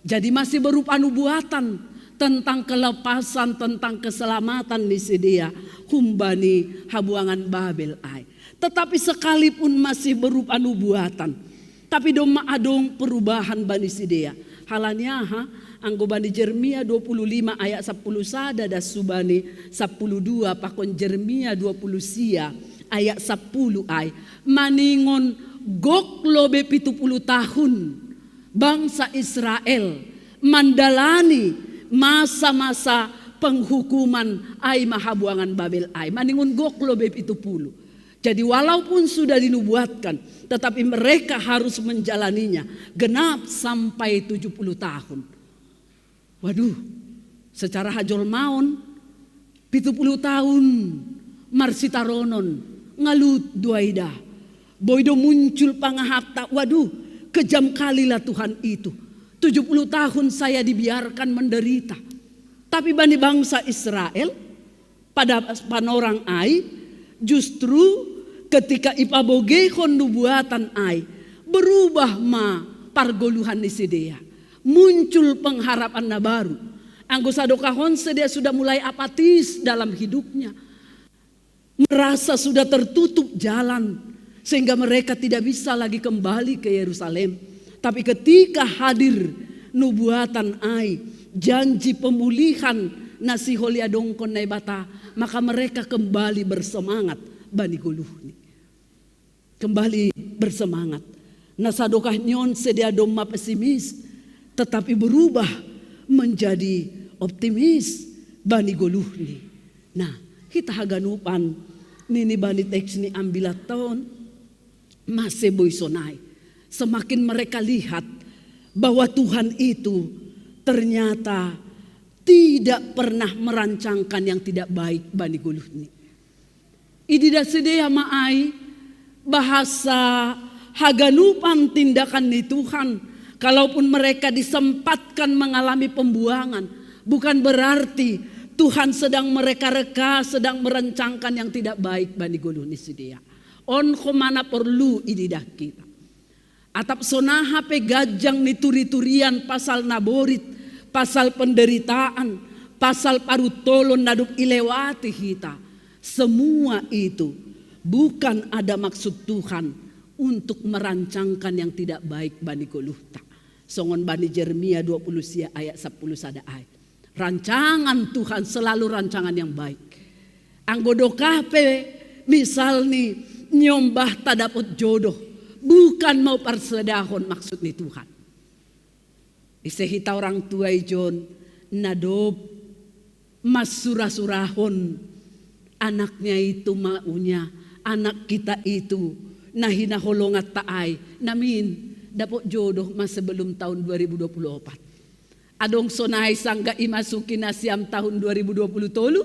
Jadi masih berupa nubuatan tentang kelepasan, tentang keselamatan ni sidea humbani habuangan Babel ai. Tetapi sekalipun masih berupa nubuatan, tapi domma adong perubahan bani sidea. Halani aha? Anggo bani Jeremia dua puluh lima ayat sapuluh sada das subani sapuluh dua pakon Jeremia dua puluh sia ayat sapuluh ai. Maningon gok lobe pitu puluh tahun bangsa Israel mandalani masa-masa penghukuman ai ma habuangan Babel ai. Maningon gok lobe pitu puluh. Jadi walaupun sudah dinubuatkan, tetapi mereka harus menjalaninya genap sampai tujuh puluh tahun. Waduh, secara hajolmaon, pitu puluh tahun marsitaronon, ngalut do ai da. Boi do muncul pangahatta, waduh, kejam kalilah Tuhan itu. Tujuh puluh tahun saya dibiarkan menderita. Tapi bani bangsa Israel, pada panorang ai, justru ketika ipabogeihon nubuatan ai, berubah ma pargoluhan ni sidea. Muncul pengharapan na baru. Anggo sadokahon sidea sudah mulai apatis dalam hidupnya. Merasa sudah tertutup jalan, sehingga mereka tidak bisa lagi kembali ke Yerusalem. Tapi ketika hadir nubuatan ai, janji pemulihan na sihol iadongkon Naibata, maka mereka kembali bersemangat bani goluhni. Kembali bersemangat. Na sadokah ni on sidea domma pesimis, tetapi berubah menjadi optimis bani goluhni. Nah, hita haganupan nini bani teks ni ambilatta on, mase boi sonai. Semakin mereka lihat bahwa Tuhan itu ternyata tidak pernah merancangkan yang tidak baik bani goluhni. Ididah sidea ma ai bahasa haganupan tindakan ni Tuhan. Kalaupun mereka disempatkan mengalami pembuangan, bukan berarti Tuhan sedang mereka-reka, sedang merencangkan yang tidak baik bani goluh ni sidea. On homa na porlu ididah hita. Atap sonaha pe ganjang ni turi-turian pasal na borit, pasal penderitaan, pasal paruntolon na dob ilewati hita. Semua itu bukan ada maksud Tuhan untuk merancangkan yang tidak baik bani goluhta. Songon bani Jeremia dua puluh sia ayat sapuluh sada ai. Rancangan Tuhan selalu rancangan yang baik. Anggo dokah pe misalni niombahta dapot jodoh, bukan mau parsedahon maksud ni Tuhan. Ise hita orang tua ijon na dob mansura-surahon anaknya itu maunya, anak kita itu na hinaholongan ta ai, namin dapot jodoh ma sebelum tahun dua ribu dua puluh empat. Adong sonai sangga imasuki nasiam tahun dua ribu dua puluh tolu?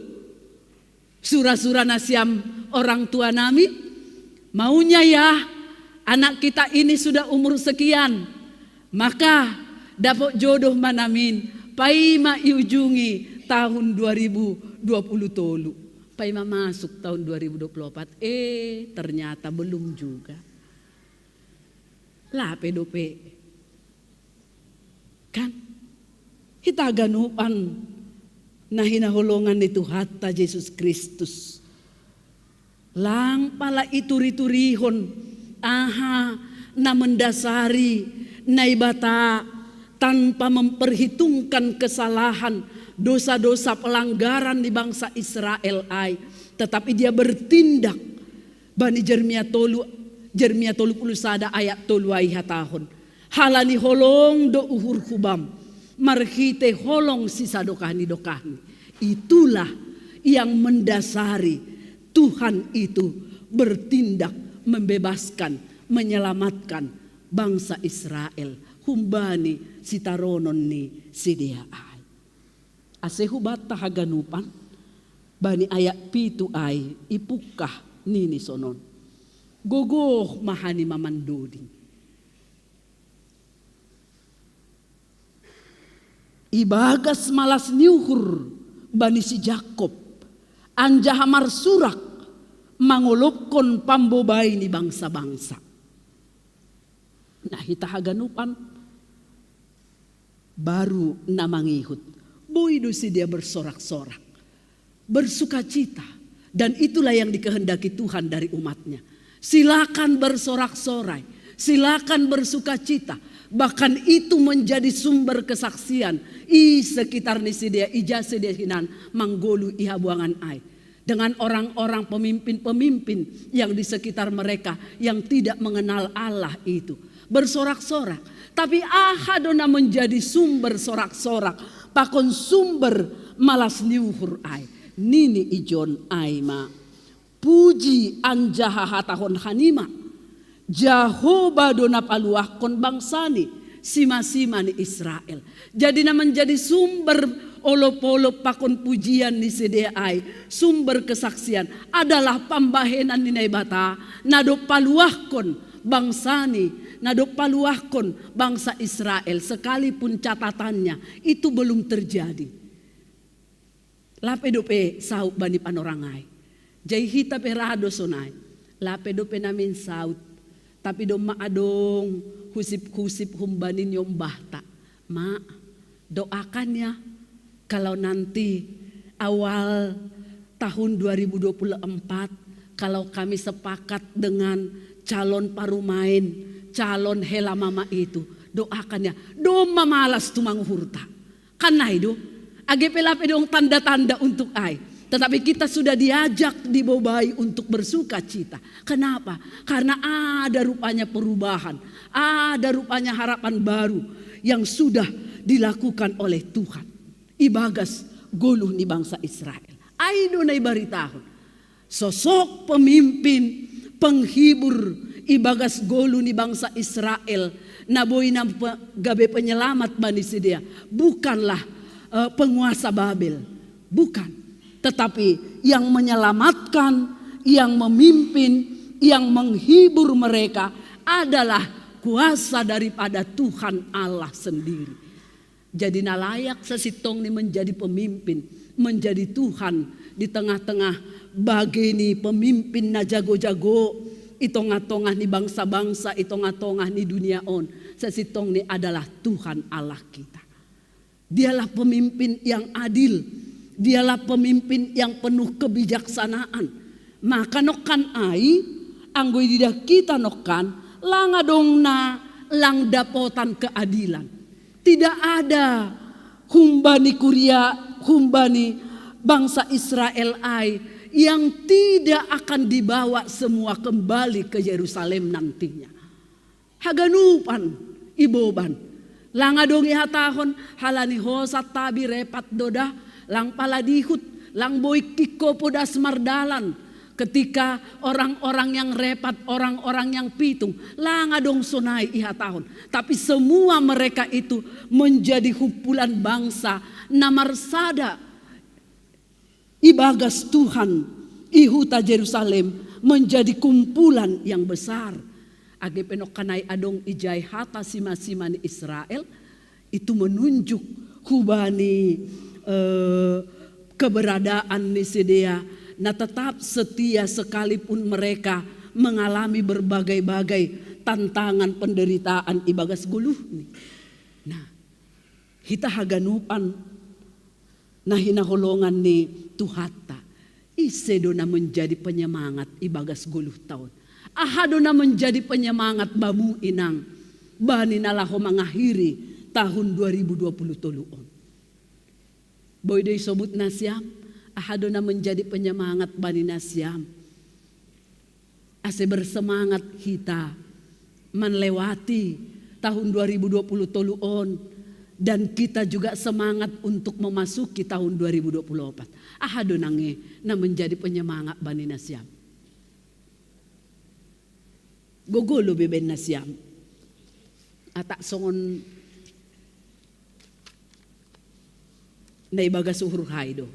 Sura-sura nasiam orang tua nami, maunya ya, anak kita ini sudah umur sekian, maka dapot jodoh ma namin, paima iujungi tahun dua ribu dua puluh tolu. Paima masuk tahun dua ribu dua puluh empat, eh, ternyata belum juga. Lape dope. Kan? Hita haganupan na hinaholongan ni Tuhanta Jesus Kristus. Lang pala ituri-turihon aha na mendasari Naibata tanpa memperhitungkan kesalahan, dosa-dosa, pelanggaran di bangsa Israel ai. Tetapi dia bertindak. Bani Jeremia tolu, Jeremia tolu puluh sada ayat tolu ai ihatahon. Halani holong do uhurhu bam, marhite holong sisadokah ni dokahmi. Itulah yang mendasari Tuhan itu bertindak membebaskan, menyelamatkan bangsa Israel humbani sitaronon ni sidea ai. Ase hubanta haganupan, bani ayat pitu ai ipungkah nini sonon. Gogoh ma hanima mandoding. Ibagas malas ni uhur bani si Jakob, anjaha marsurak mangolopkon pambobai ni bangsa-bangsa. Nah, hita haganupan baru na mangihut. Boi do sidea bersorak-sorak, bersukacita. Dan itulah yang dikehendaki Tuhan dari umatnya. Silakan bersorak-sorai, silakan bersukacita. Bahkan itu menjadi sumber kesaksian i sekitar ni sidea, i ja sidea hinan manggoluh i habuangan ai, dengan orang-orang pemimpin-pemimpin yang di sekitar mereka yang tidak mengenal Allah itu. Bersorak-sorak. Tapi aha do na menjadi sumber sorak-sorak pakon sumber malas ni uhur ai? Nini i John ai ma, puji anjaha hatahon hanima, Jahowa do na paluahkon bangsani, sima-sima ni Israel. Jadi na menjadi sumber olop-olop pakon pujian ni sidea ai, sumber kesaksian adalah pambahenan ni Naibata, na dob paluahkon bangsani, na dob paluahkon bangsa Israel, sekalipun catatannya itu belum terjadi. Lape dope saut bani panorang ai. Jai hita pe ra do sonai. Lape dope namin saut. Tapi domma adong husip-husip humbani niombahta. Ma, doakan ya, kalau nanti awal tahun dua ribu dua puluh empat, kalau kami sepakat dengan calon parumaen, calon hela mama itu, doakan ya. Domma malas tumang uhurta. Kan ai do, age pe lape dong tanda-tanda untuk ai. Tetapi kita sudah diajak dibobai untuk bersukacita. Kenapa? Karena ada rupanya perubahan, ada rupanya harapan baru yang sudah dilakukan oleh Tuhan. Ibagas goluh ni bangsa Israel. Ai do na ibaritahon. Sosok pemimpin, penghibur ibagas goluh ni bangsa Israel, na boi na pe-, gabe penyelamat bani sidea, bukanlah eh, penguasa Babel. Bukan. Tetapi yang menyelamatkan, yang memimpin, yang menghibur mereka adalah kuasa daripada Tuhan Allah sendiri. Jadi na layak sasintongni menjadi pemimpin, menjadi Tuhan di tengah-tengah bage ni pemimpin na jago-jago, i tongah-tongah ni bangsa-bangsa, i tongah-tongah ni dunia on. Sasintongni adalah Tuhan Allah kita. Dialah pemimpin yang adil. Dialah pemimpin yang penuh kebijaksanaan. Maka nongkan ai, anggo ididah hita nongkan, lang adong na lang dapotan keadilan. Tidak ada humbani kuria, humbani bangsa Israel ai yang tidak akan dibawa semua kembali ke Yerusalem nantinya. Haganupan iboban. Lang adong ihatahon, halani hosat tabi repat do da, lang pala dihut, lang boi ingkon podas mardalan. Ketika orang-orang yang repat, orang-orang yang pitung, lang adong sonai ihatahon. Tapi semua mereka itu menjadi humpulan bangsa na marsada ibagas Tuhan, i huta Jerusalem menjadi kumpulan yang besar. Age pe nongkan ai adong ijai hata sima-sima ni Israel, itu menunjuk hubani eh, keberadaan ni sidea na tetap setia sekalipun mereka mengalami berbagai-bagai tantangan penderitaan ibagas goluhni. Nah, hita haganupan na hinaholongan ni Tuhanta. Ise do na menjadi penyemangat ibagas goluhta on? Aha do na menjadi penyemangat bamu inang bani na laho mangakhiri tahun dua ribu dua puluh tolu on? Boi do isobut nasiam, aha do na menjadi penyemangat bani nasiam? Ase bersemangat hita melewati tahun dua ribu dua puluh tolu on, dan kita juga semangat untuk memasuki tahun dua ribu dua puluh empat. Aha do nangge na menjadi penyemangat bani nasiam? Gogo lo be baen nasiam. Atak songon na ibagas uhur hai do.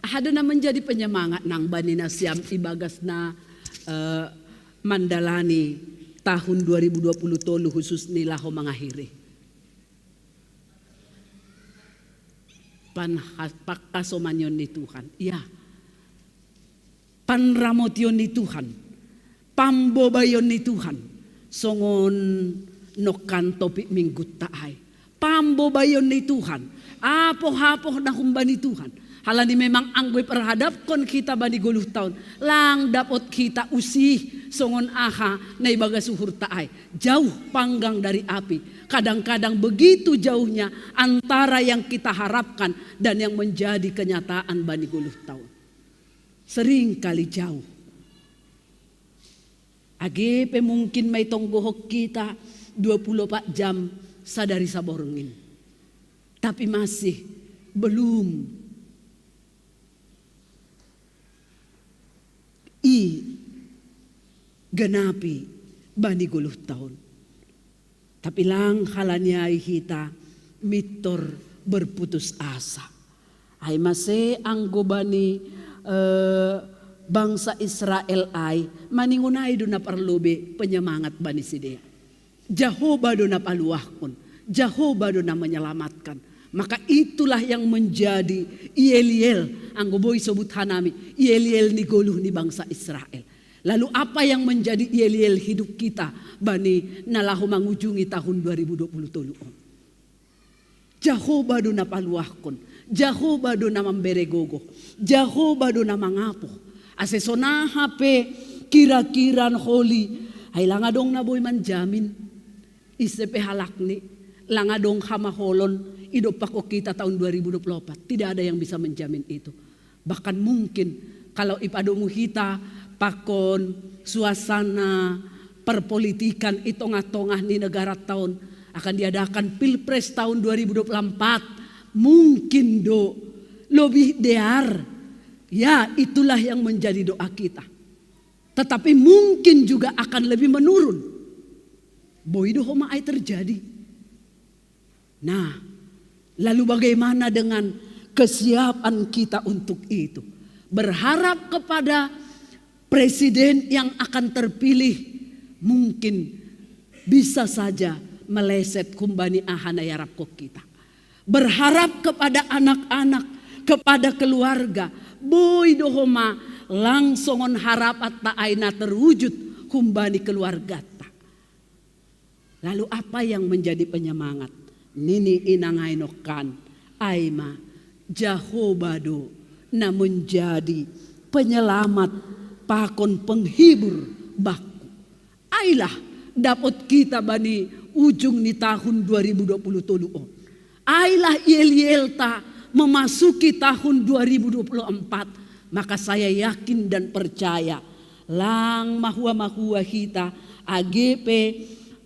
Aha do na menjadi penyemangat nang bani nasiam ibagas na eh, mandalani tahun dua ribu dua puluh tolu khusus ni laho mangakhiri? Panha-, pakasomanion ni Tuhan. Ya. Panramotion ni Tuhan. Pambobayon ni Tuhan. Songon nongkan topik mingguta ai. Pambobayon ni Tuhan. Apoh-apoh na humbani Tuhan. Halani memang anggo iparhadapkon hita bani goluh taon, lang dapot hita usih songon aha na ibagas uhurta ai. Jauh panggang dari api. Kadang-kadang begitu jauhnya antara yang kita harapkan dan yang menjadi kenyataan bani goluh taon. Sering kali jauh. Age pe mungkin ma itonggohon hita dua puluh empat jam sadari saborngin. Tapi masih belum i genapi bani goluh taon. Tapi lang halani ai hita mintor berputus asa. Ai mase anggo bani eh, bangsa Israel ai, maningon ai do na parlobei penyemangat bani sidea. Jahowa do na paluahkon, Jahowa do na menyelamatkan. Maka itulah yang menjadi yel-yel, anggo boi sebut hanami, yel-yel ni goluh ni bangsa Israel. Lalu apa yang menjadi yel-yel hidup kita bani na laho mangujungi tahun dua ribu dua puluh tolu on? Jahowa do na paluahkon, Jahowa do na mambere gogoh, Jahowa do na mangapoh. Ase sonaha pe kira-kira holi, ai lang adong na boi manjamin. Ise pe halakni, lang adong hamaholon idompakkon hita tahun dua ribu dua puluh empat. Tidak ada yang bisa menjamin itu. Bahkan mungkin kalau ipadomu hita pakon suasana perpolitikan i tongah-tongah ni negara taon akan diadakan pilpres tahun dua ribu dua puluh empat, mungkin do lebih dear. Ya, itulah yang menjadi doa kita. Tetapi mungkin juga akan lebih menurun. Boi do homa ai terjadi. Nah, lalu bagaimana dengan kesiapan kita untuk itu? Berharap kepada presiden yang akan terpilih mungkin bisa saja meleset humbani aha na iarapkon hita. Berharap kepada anak-anak, kepada keluarga, boi do homa lang songon harapanta ai na terwujud humbani keluargata. Lalu apa yang menjadi penyemangat? Nini inang ai nongkan, ai ma Jahowa do na menjadi penyelamat pakon penghibur bangku. Ailah dapot hita bani ujung ni tahun dua ribu dua puluh tolu on. Ailah yel-yelta memasuki tahun dua ribu dua puluh empat, maka saya yakin dan percaya lang mahua-mahua hita age pe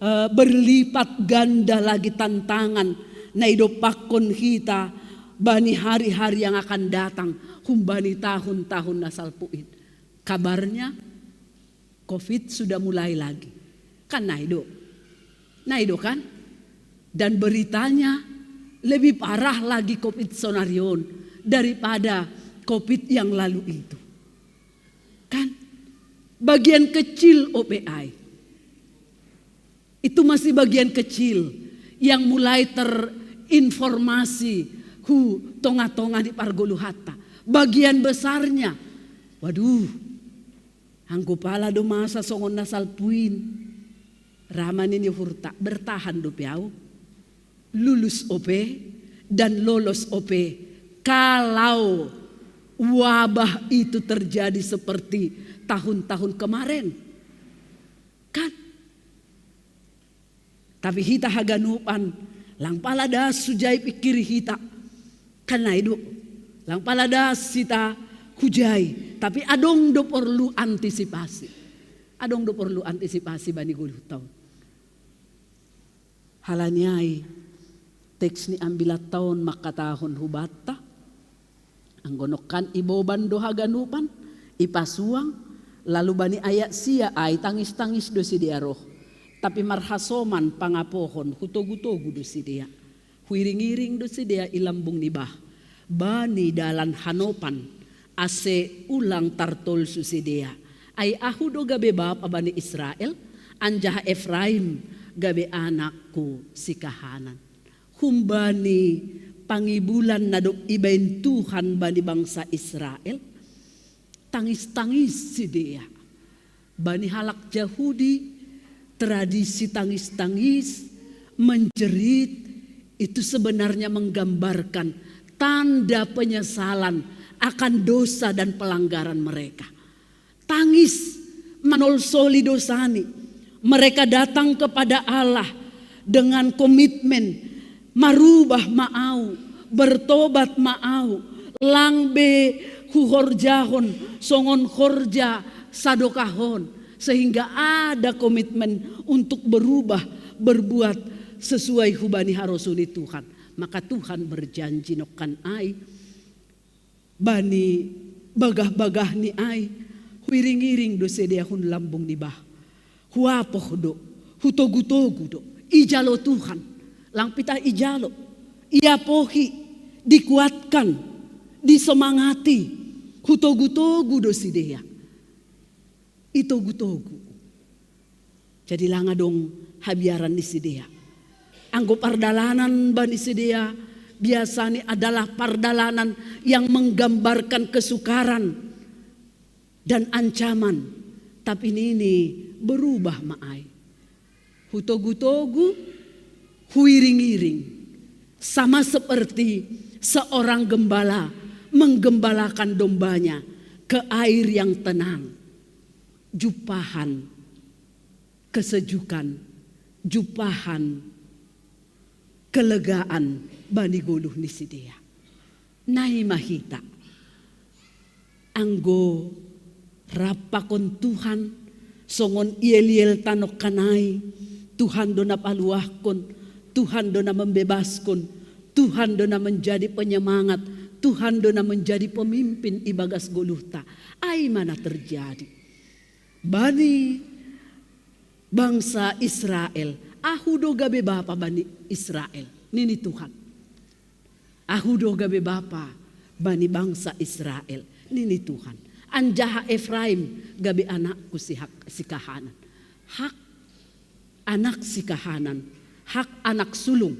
eh, berlipat ganda lagi tantangan na idompakkon hita bani hari-hari yang akan datang humbani tahun-tahun na salpu in. Kabarnya covid sudah mulai lagi. Kan nai do. Nai do kan? Dan beritanya lebih parah lagi covid sonari on daripada covid yang lalu itu. Kan? Bagian kecil ope ai. Itu masih bagian kecil yang mulai terinformasi hu tongah-tongah ni pargoluhanta. Bagian besarnya, waduh, anggo pala do masa songon na salpu in. Ra ma nini uhurta, bertahan dope au. Lulus ope dan lolos ope kalau wabah itu terjadi seperti tahun-tahun kemarin. Kan? Tapi hita haganupan, lang pala das hujai pikiri hita. Kan nai do, lang pala das hita hujai. Tapi adong do porlu antisipasi. Adong do porlu antisipasi bani goluhta on. Halani ai, teks ni ambilatta on mangkatahon hubanta, anggo nongkan iboban do haganupan, ipasuang, lalu bani ayat sia ai tangis-tangis do sidea roh. Tapi marhasoman pangapohon hutogu-togu do sidea. Huiring-iring do sidea i lambung ni bah. Bani dalan hanopan, ase ulang tartolsu sidea. Ai ahu do gabe bapa bani Israel, anjaha Efraim gabe anakku sikahanan. Humbani Pangibulan na dob ibaen Tuhan bani bangsa Israel, tangis-tangis sidea. Bani halak Jahudi, tradisi tangis-tangis, menjerit, itu sebenarnya menggambarkan tanda penyesalan akan dosa dan pelanggaran mereka. Tangis, manolsoli dosani. Mereka datang kepada Allah dengan komitmen marubah ma au, bertobat ma au, lang be huhorjahon songon horja sadokahon, sehingga ada komitmen untuk berubah, berbuat sesuai hubani harosuh ni Tuhan. Maka Tuhan berjanji nongkan ai, bani bagah-bagahni ai, huiring-iring do sidea hun lambung ni bah. Huapoh do, hutogu-togu do. Ijalo Tuhan, lang pitah ijalo. Iapohi, dikuatkan, disemangati. Hutogu-togu do sidea. Itogu-togu. Jadi lang adong habiaran ni sidea. Anggo pardalanan bani sidea biasani adalah pardalanan yang menggambarkan kesukaran dan ancaman. Tapi nini berubah ma ai. Hutogu-togu, huiring-iring. Sama seperti seorang gembala menggembalakan dombanya ke air yang tenang. Jumpahan kesejukan, jumpahan kelegaan bani goluh ni sidea. Nai ma hita. Anggo rap pakon Tuhan, songon Yeliel tanokanai, Tuhan do na paluahkon, Tuhan do na membebaskon, Tuhan do na menjadi penyemangat, Tuhan do na menjadi pemimpin ibagas goluhta. Ai ma na terjadi. Bani bangsa Israel, ahu do gabe bapa bani Israel, nini Tuhan. Ahu do gabe bapa bani bangsa Israel, nini Tuhan. Anjaha Efraim gabe anakku si hak, si kahanan. Hak anak si kahanan, hak anak sulung.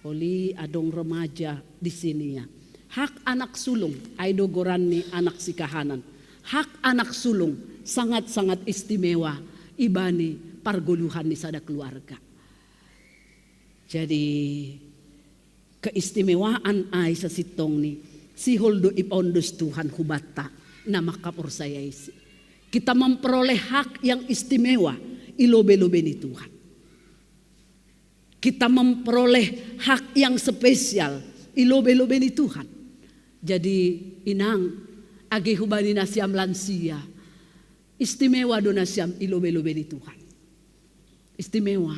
Oli adong remaja di sini ya. Hak anak sulung, ai do goran ni anak si kahanan. Hak anak sulung sangat-sangat istimewa ibani pargoluhan ni sada keluarga. Jadi keistimewaan ai sasintongni sihol do ipaondos Tuhan hubanta na mangkaporsayai si. Kita memperoleh hak yang istimewa i lobe-lobe ni Tuhan. Kita memperoleh hak yang spesial i lobe-lobe ni Tuhan. Jadi inang, age hubani nasiam lansia, istimewa do nasiam i lobe-lobe ni Tuhan. Istimewa.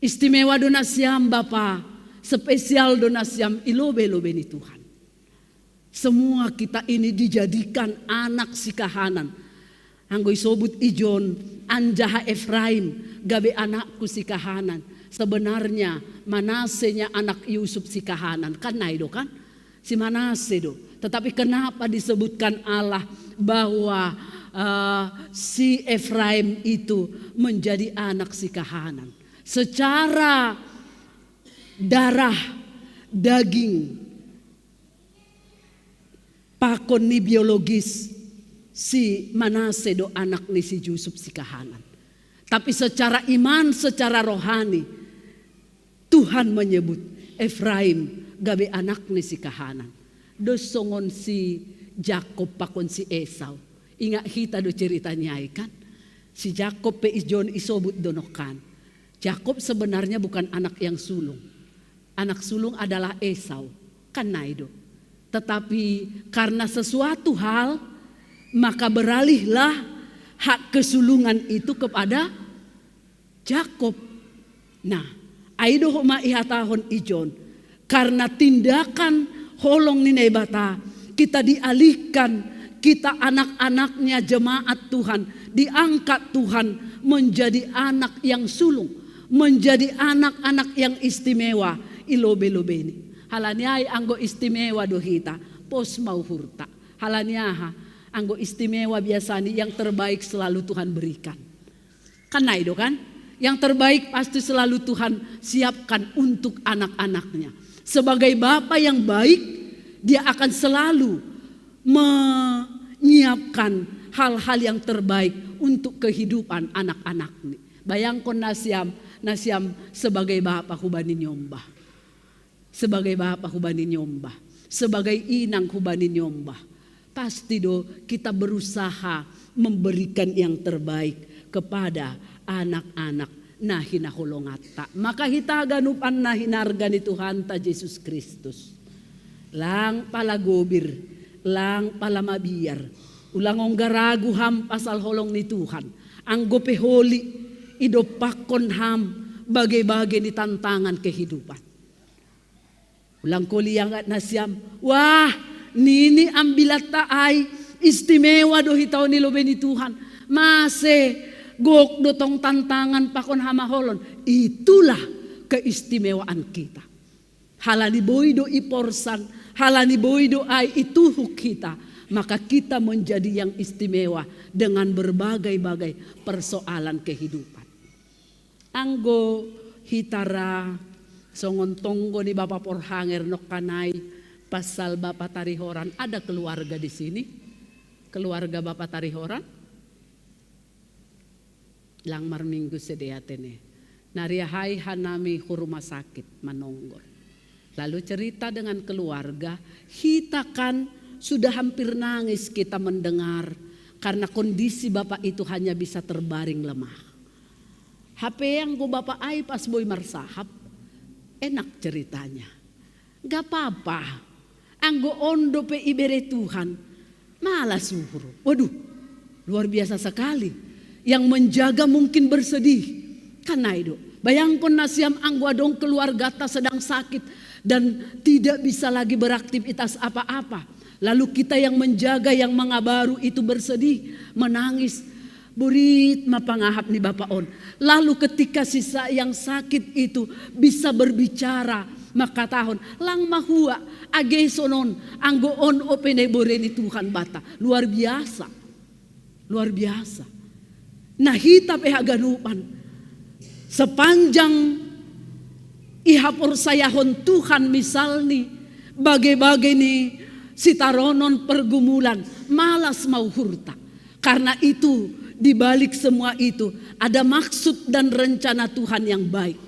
Istimewa do nasiam bapa, spesial do nasiam i lobe-lobe ni Tuhan. Semua kita ini dijadikan anak si kahanan. Anggo isobut ijon, anjaha Efraim gabe anakku si kahanan. Sebenarnya Manase nya anak Yusuf si kahanan. Kan nai do kan? Si Manase do. Tetapi kenapa disebutkan Allah bahwa uh, si Efraim itu menjadi anak si kahanan? Secara darah, daging, pakon ni biologis, si Manase do anak ni si Yusuf si kahanan. Tapi secara iman, secara rohani, Tuhan menyebut Efraim gabe anak ni si kahanan. Dos songon si Jakob pakon si Esau. Ingat hita do ceritanya kan? Si Jakob pe ijon isobut do nongkan. Jakob sebenarnya bukan anak yang sulung. Anak sulung adalah Esau. Kan nai do. Tetapi karena sesuatu hal, maka beralihlah hak kesulungan itu kepada Jakob. Nah, ai do homa ihatahon ijon, karena tindakan holong ni Naibata, kita dialihkan, kita anak-anaknya jemaat Tuhan, diangkat Tuhan menjadi anak yang sulung, menjadi anak-anak yang istimewa i lobe-lobe ni. Halani ai anggo istimewa do hita, pos ma uhurta. Halani aha? Anggo istimewa biasani yang terbaik selalu Tuhan berikan. Kan nai do kan? Yang terbaik pasti selalu Tuhan siapkan untuk anak-anaknya. Sebagai bapa yang baik, dia akan selalu menyiapkan hal-hal yang terbaik untuk kehidupan anak-anakna. Bayangkon nasiam, nasiam sebagai bapa hubani nyombah. Sebagai bapa hubani nyombah. Sebagai inang hubani nyombah. Pasti do kita berusaha memberikan yang terbaik kepada anak-anak na hinaholongatta. Maka hita haganupan na hinarga ni Tuhanta Jesus Kristus. Lang pala gobir, lang pala mabiar. Ulang ongga ragu ham pasal holong ni Tuhan. Anggo pe holi, idompakkon ham bage-bage ni tantangan kehidupan. Ulang koliangat nasiam, wah, nini ambilatta ai, istimewa do hita on i lobei ni Tuhan. Mase gok do tong tantangan pakon hamaholon. Itulah keistimewaan kita. Halani boi do iporsan, halani boi do ai ituhuk hita, maka kita menjadi yang istimewa dengan berbagai-bagai persoalan kehidupan. Anggo hita ra songon tonggo ni Bapa Porhanger nongkanai pasal Bapa Tarihoran, ada keluarga di sini? Keluarga Bapa Tarihoran? Lang marminggu sidea tene. Nariahai hanami hu rumah sakit manonggo. Lalu cerita dengan keluarga, hita kan sudah hampir nangis kita mendengar karena kondisi bapak itu hanya bisa terbaring lemah. Hape anggo bapak ai pas boi marsahap, enak ceritanya. Gak apa-apa. Anggo on dope ibere Tuhan, malas uhur. Waduh, luar biasa sekali. Yang menjaga mungkin bersedih. Kan nai do. Bayangkon nasiam anggo adong keluargata sedang sakit dan tidak bisa lagi beraktivitas apa-apa. Lalu kita yang menjaga, yang mengabaru itu bersedih, menangis. Borit ma pangahap ni bapak on. Lalu ketika sisa yang sakit itu bisa berbicara, maka tahon, lang mahua, age sonon, anggo on ope na ibore ni Tuhan banta. Luar biasa. Luar biasa. Nah, hita pe haganupan. Sepanjang iha porsayahon Tuhan misalni, bage-bage ni sitaronon pergumulan, malas ma uhurta. Karena itu, di balik semua itu, ada maksud dan rencana Tuhan yang baik.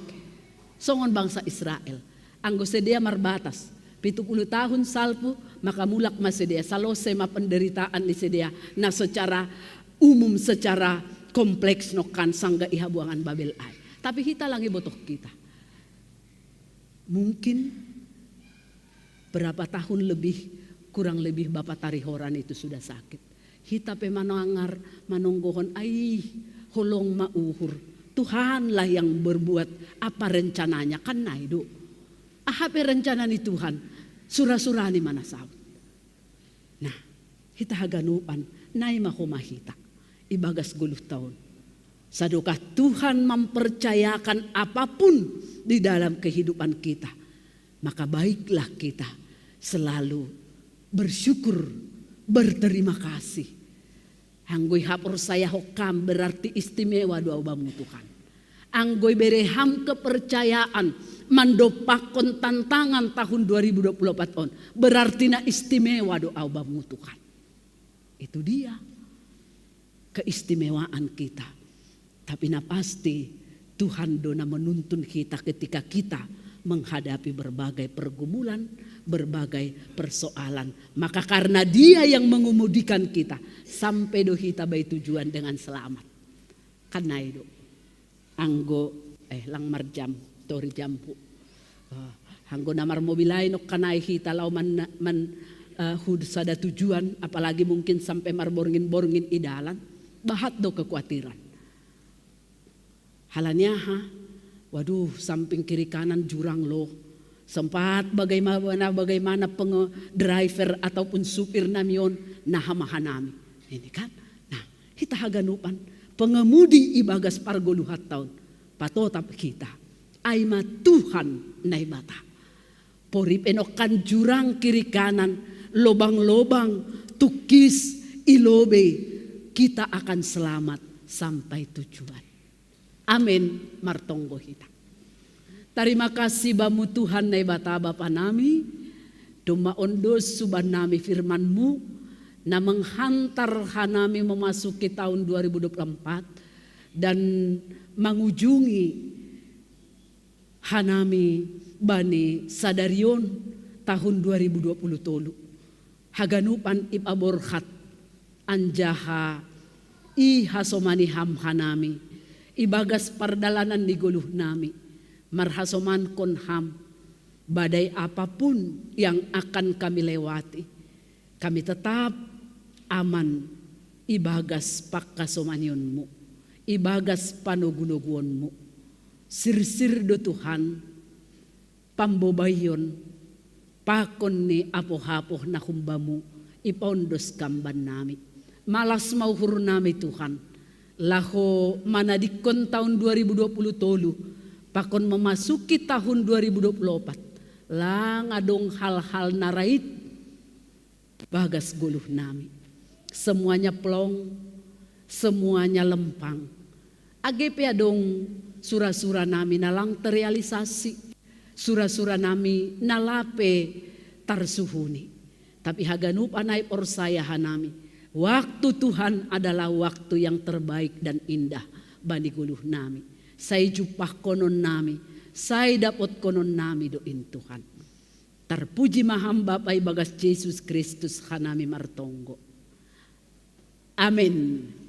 Songon bangsa Israel. Anggo sidea marbatas, pitu puluh tahun salpu, maka mulak ma sidea, salose ma penderitaan ni sidea, na secara umum, secara kompleks nongkan sangga iha buangan Babel ai. Tapi hita lang ibotoh hita. Mungkin berapa tahun lebih, kurang lebih Bapa Tarihoran itu sudah sakit. Hita pe manangar, manonggohon, ai, holong ma uhur. Tuhanlah yang berbuat apa rencananya, kan nai do. Aha pe rencana ni Tuhan, sura-surani ma na saut. Nah, hita haganupan, nai ma homa hita ibagas goluh taon. Sadokah Tuhan mempercayakan apapun di dalam kehidupan kita, maka baiklah kita selalu bersyukur, berterima kasih. Anggo ihaporsayahon kam berarti istimewa do au bamu Tuhan. Anggo ibere ham kepercayaan mandompakkon tantangan tahun dua ribu dua puluh empat on, berarti na istimewa do au bamu Tuhan. Itu dia keistimewaan kita. Tapi na pasti, Tuhan do na menuntun kita ketika kita menghadapi berbagai pergumulan, berbagai persoalan. Maka karena Dia yang mengemudikan kita, sampai do hita bai tujuan dengan selamat. Kan nai do. Anggo, eh, lang marjam, tori jampu. Eh, anggo na marmobil ai nongkanai hita laho man, man, eh, hu sada tujuan, apalagi mungkin sampai marborngin-borngin i dalan, bahat do kekuatiran. Halani aha? Waduh, samping kiri kanan jurang lo. Sempat bagaimana, bagaimana penge driver ataupun supir nami on, naha ma hanami. Ini kan? Nah, hita haganupan, pengemudi ibagas pargoluhan taon, patotap hita. Ai ma Tuhan Naibata. Pori pe nongkan jurang kiri kanan, lobang-lobang, tungkis, i lobei, kita akan selamat sampai tujuan. Amin, martonggo hita. Tarima kasih bamu Tuhan Naibata Bapa nami, domma ondos suban nami firman-Mu, na menghantar hanami memasuki tahun dua ribu dua puluh empat dan mangujungi hanami bani sadarion tahun dua ribu dua puluh tolu. Haganupan ipaborhat, anjaha ihasomani Ham hanami ibagas pardalanan ni goluh nami, marhasomankon Ham, badai apapun yang akan kami lewati, kami tetap aman ibagas pangkasomanion-Mu, ibagas panogunoguon-Mu. Sirsir do Tuhan pambobaion pakon ni apoh-apoh na humbamu ipaondos Kam bannami. Malas ma uhur nami Tuhan, laho manadingkon tahun dua ribu dua puluh tolu, pakon memasuki tahun dua ribu dua puluh empat, lang adong hal-hal na ra rait bagas goluh nami. Semuanya plong, semuanya lempang. Age pe adong sura-sura nami na lang terrealisasi, sura-sura nami na lape tarsuhuni. Tapi haganup anai porsaya hanami, waktu Tuhan adalah waktu yang terbaik dan indah bani goluh nami. Sai jumpahkonon nami, sai dapotkonon nami do in Tuhan. Tarpuji ma Ham Bapa ibagas Jesus Kristus hanami martonggo. Amin.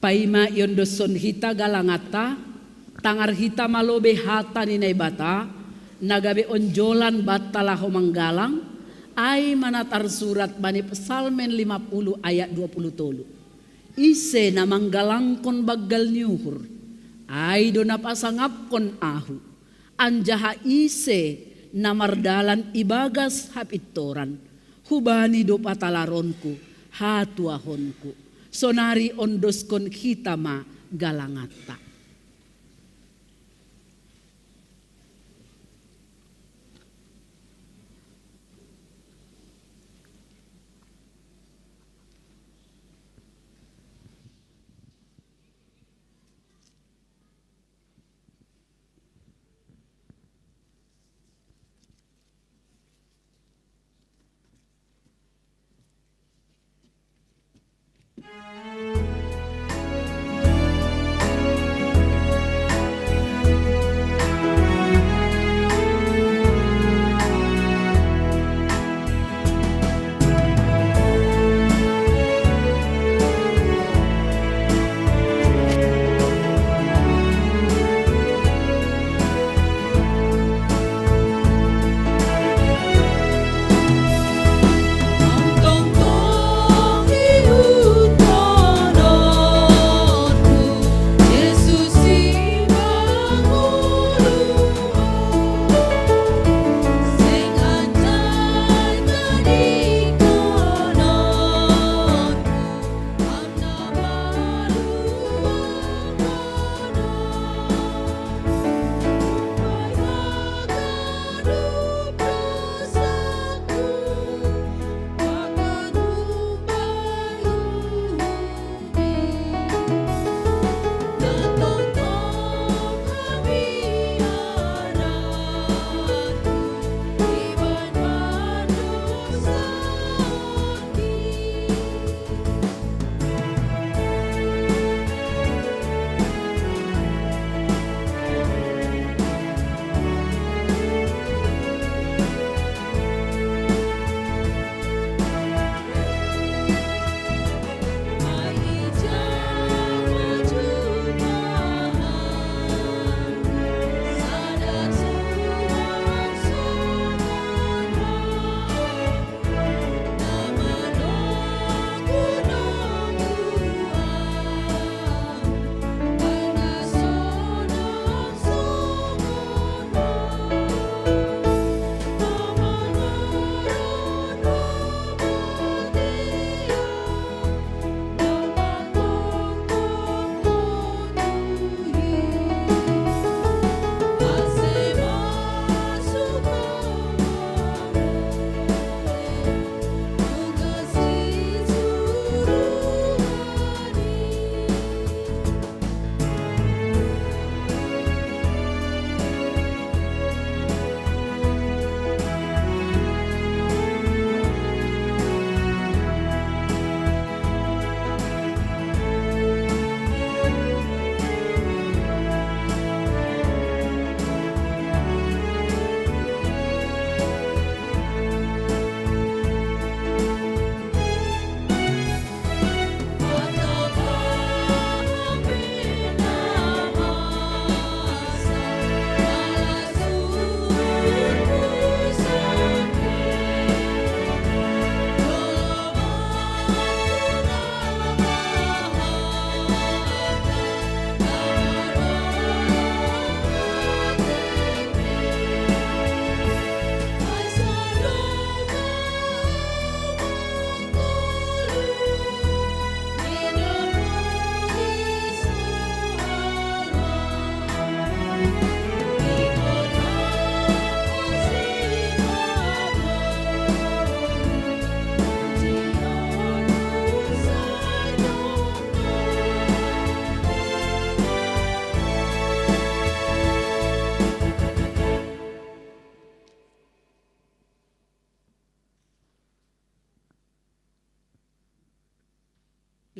Paima iondoshon hita galanganta, tangar hita ma lobei hata ni Naibata, na gabe onjolan banta laho manggalang, ai ma na tarsurat bani Psalmen lima puluh ayat dua puluh tolu. Ise na manggalangkon banggal ni uhur, ai do na pasangapkon ahu, anjaha ise na mardalan ibagas hapintoran, hubani do patalaronku, hatuahonku. Sonari ondoskon hita ma galanganta.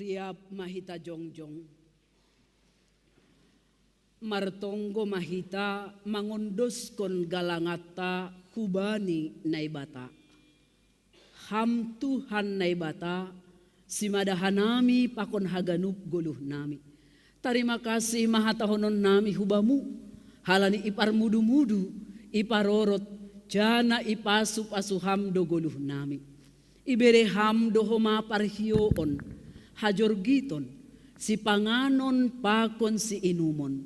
Riap ma hita jongjong. Martonggo ma hita mangondoskon galanganta hubani Naibata. Ham Tuhan Naibata, simada hanami pakon haganup goluhnami. Tarima kasih ma hatahonon nami hubamu, halani iparmudu-mudu, iparorot, jana ipasu-pasu ham do goluhnami. Ibere ham do homa parhioon, hajorgiton, sipanganon pakon siinumon,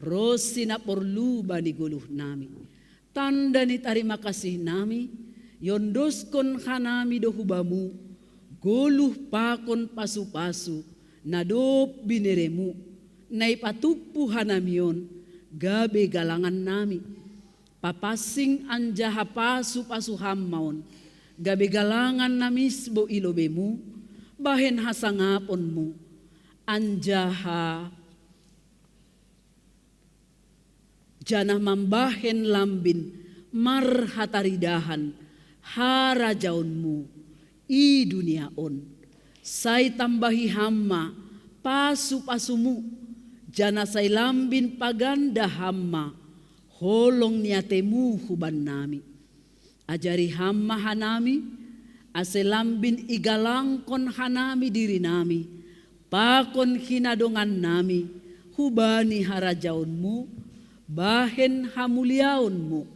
ros sinaporlu bani goluhnami. Tanda ni tarima kasih nami, iondoskon hanami do hubamu, goluh pakon pasu-pasu, na dob bineremu, na ipatumpu hanami on, gabe galangan nami. Papansing anjaha pasu-pasu ham ma on, gabe galangan na misbo i lobemu, bahen hasangaponmu, anjaha janah mambahen lambin marhataridahan harajaonmu i dunia on. Sai tambahi ham ma pasu-pasumu, janah sai lambin paganda ham ma holong ni atemu hubannami. Ajari ham ma hanami, ase lambin igalangkon hanami dirinami, pakon hinadongannami hubani harajaonmu, bahen hamuliaonmu,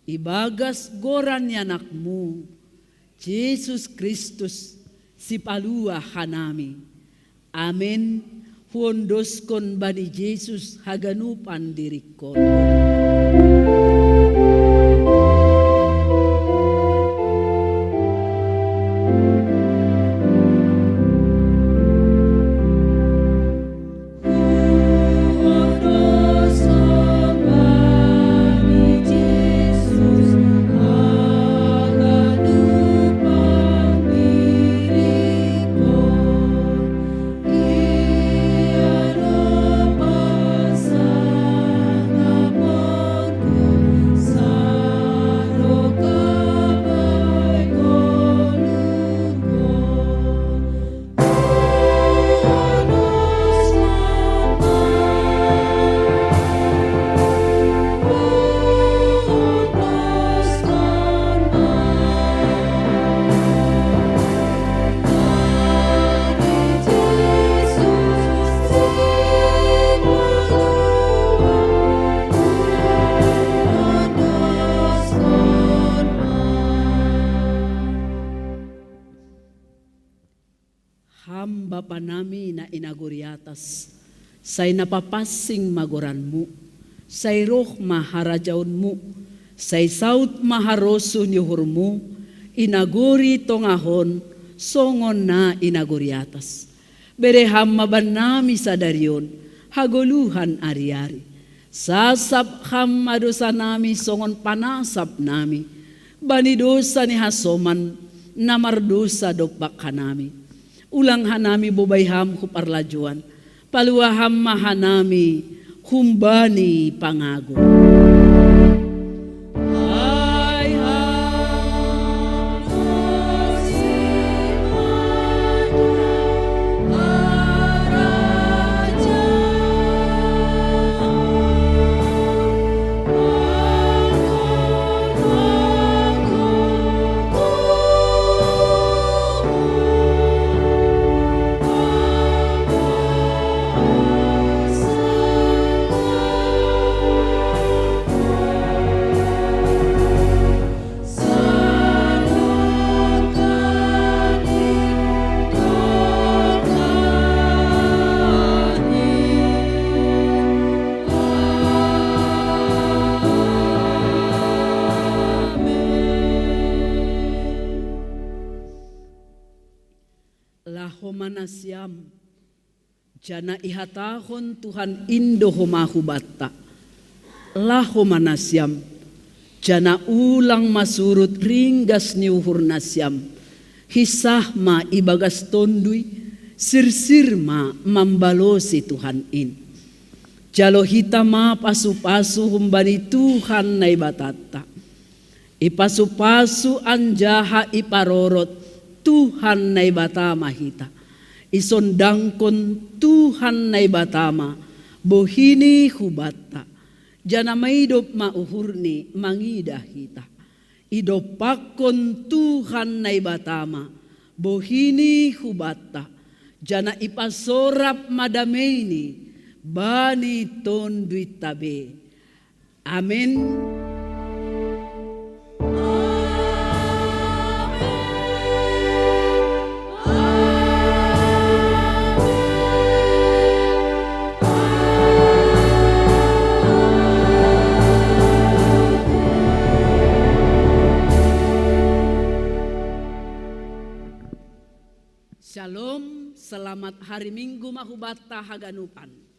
ibagas goran ni Anakmu, Jesus Kristus, Sipaluah hanami. Amen. Huondoskon bani Jesus haganupan diringkon. Ham Bapa nami na i nagori atas, sai na papansing ma goranmu, sai roh ma harajaonmu, sai saut ma harosuh ni uhurmu, i nagori tongah on, songon na i nagori atas. Bere ham ma bannami sadari on hagoluhan ari-ari. Sasap ham ma dosanami songon panasap nami bani dosa ni hasoman na mardosa dompak hanami. Ulang hanami bobai ham hu parlajouan, paluah ham ma hanami humbani pangago. Laho ma nasiam, janah ihatahon Tuhan in do homa hubanta: Laho ma nasiam, janah ulang ma surut ringgas ni uhur nasiam, hinsah ma ibagas tonduy, sirsir ma mambalosi Tuhan in. Jalo hita ma pasu-pasu humbani Tuhan Naibatanta. Ipasu-pasu anjaha iparorot Tuhan Naibata ma hita. Isondangkon Tuhan Naibatama bohini hubatta, jana maidop ma uhurni mangidah hita. Idompakkon Tuhan Naibatama bohini hubatta, jana ipasorap ma dameini bani tonduitta be. Amen. Shalom, selamat hari Minggu ma hubatta haganupan.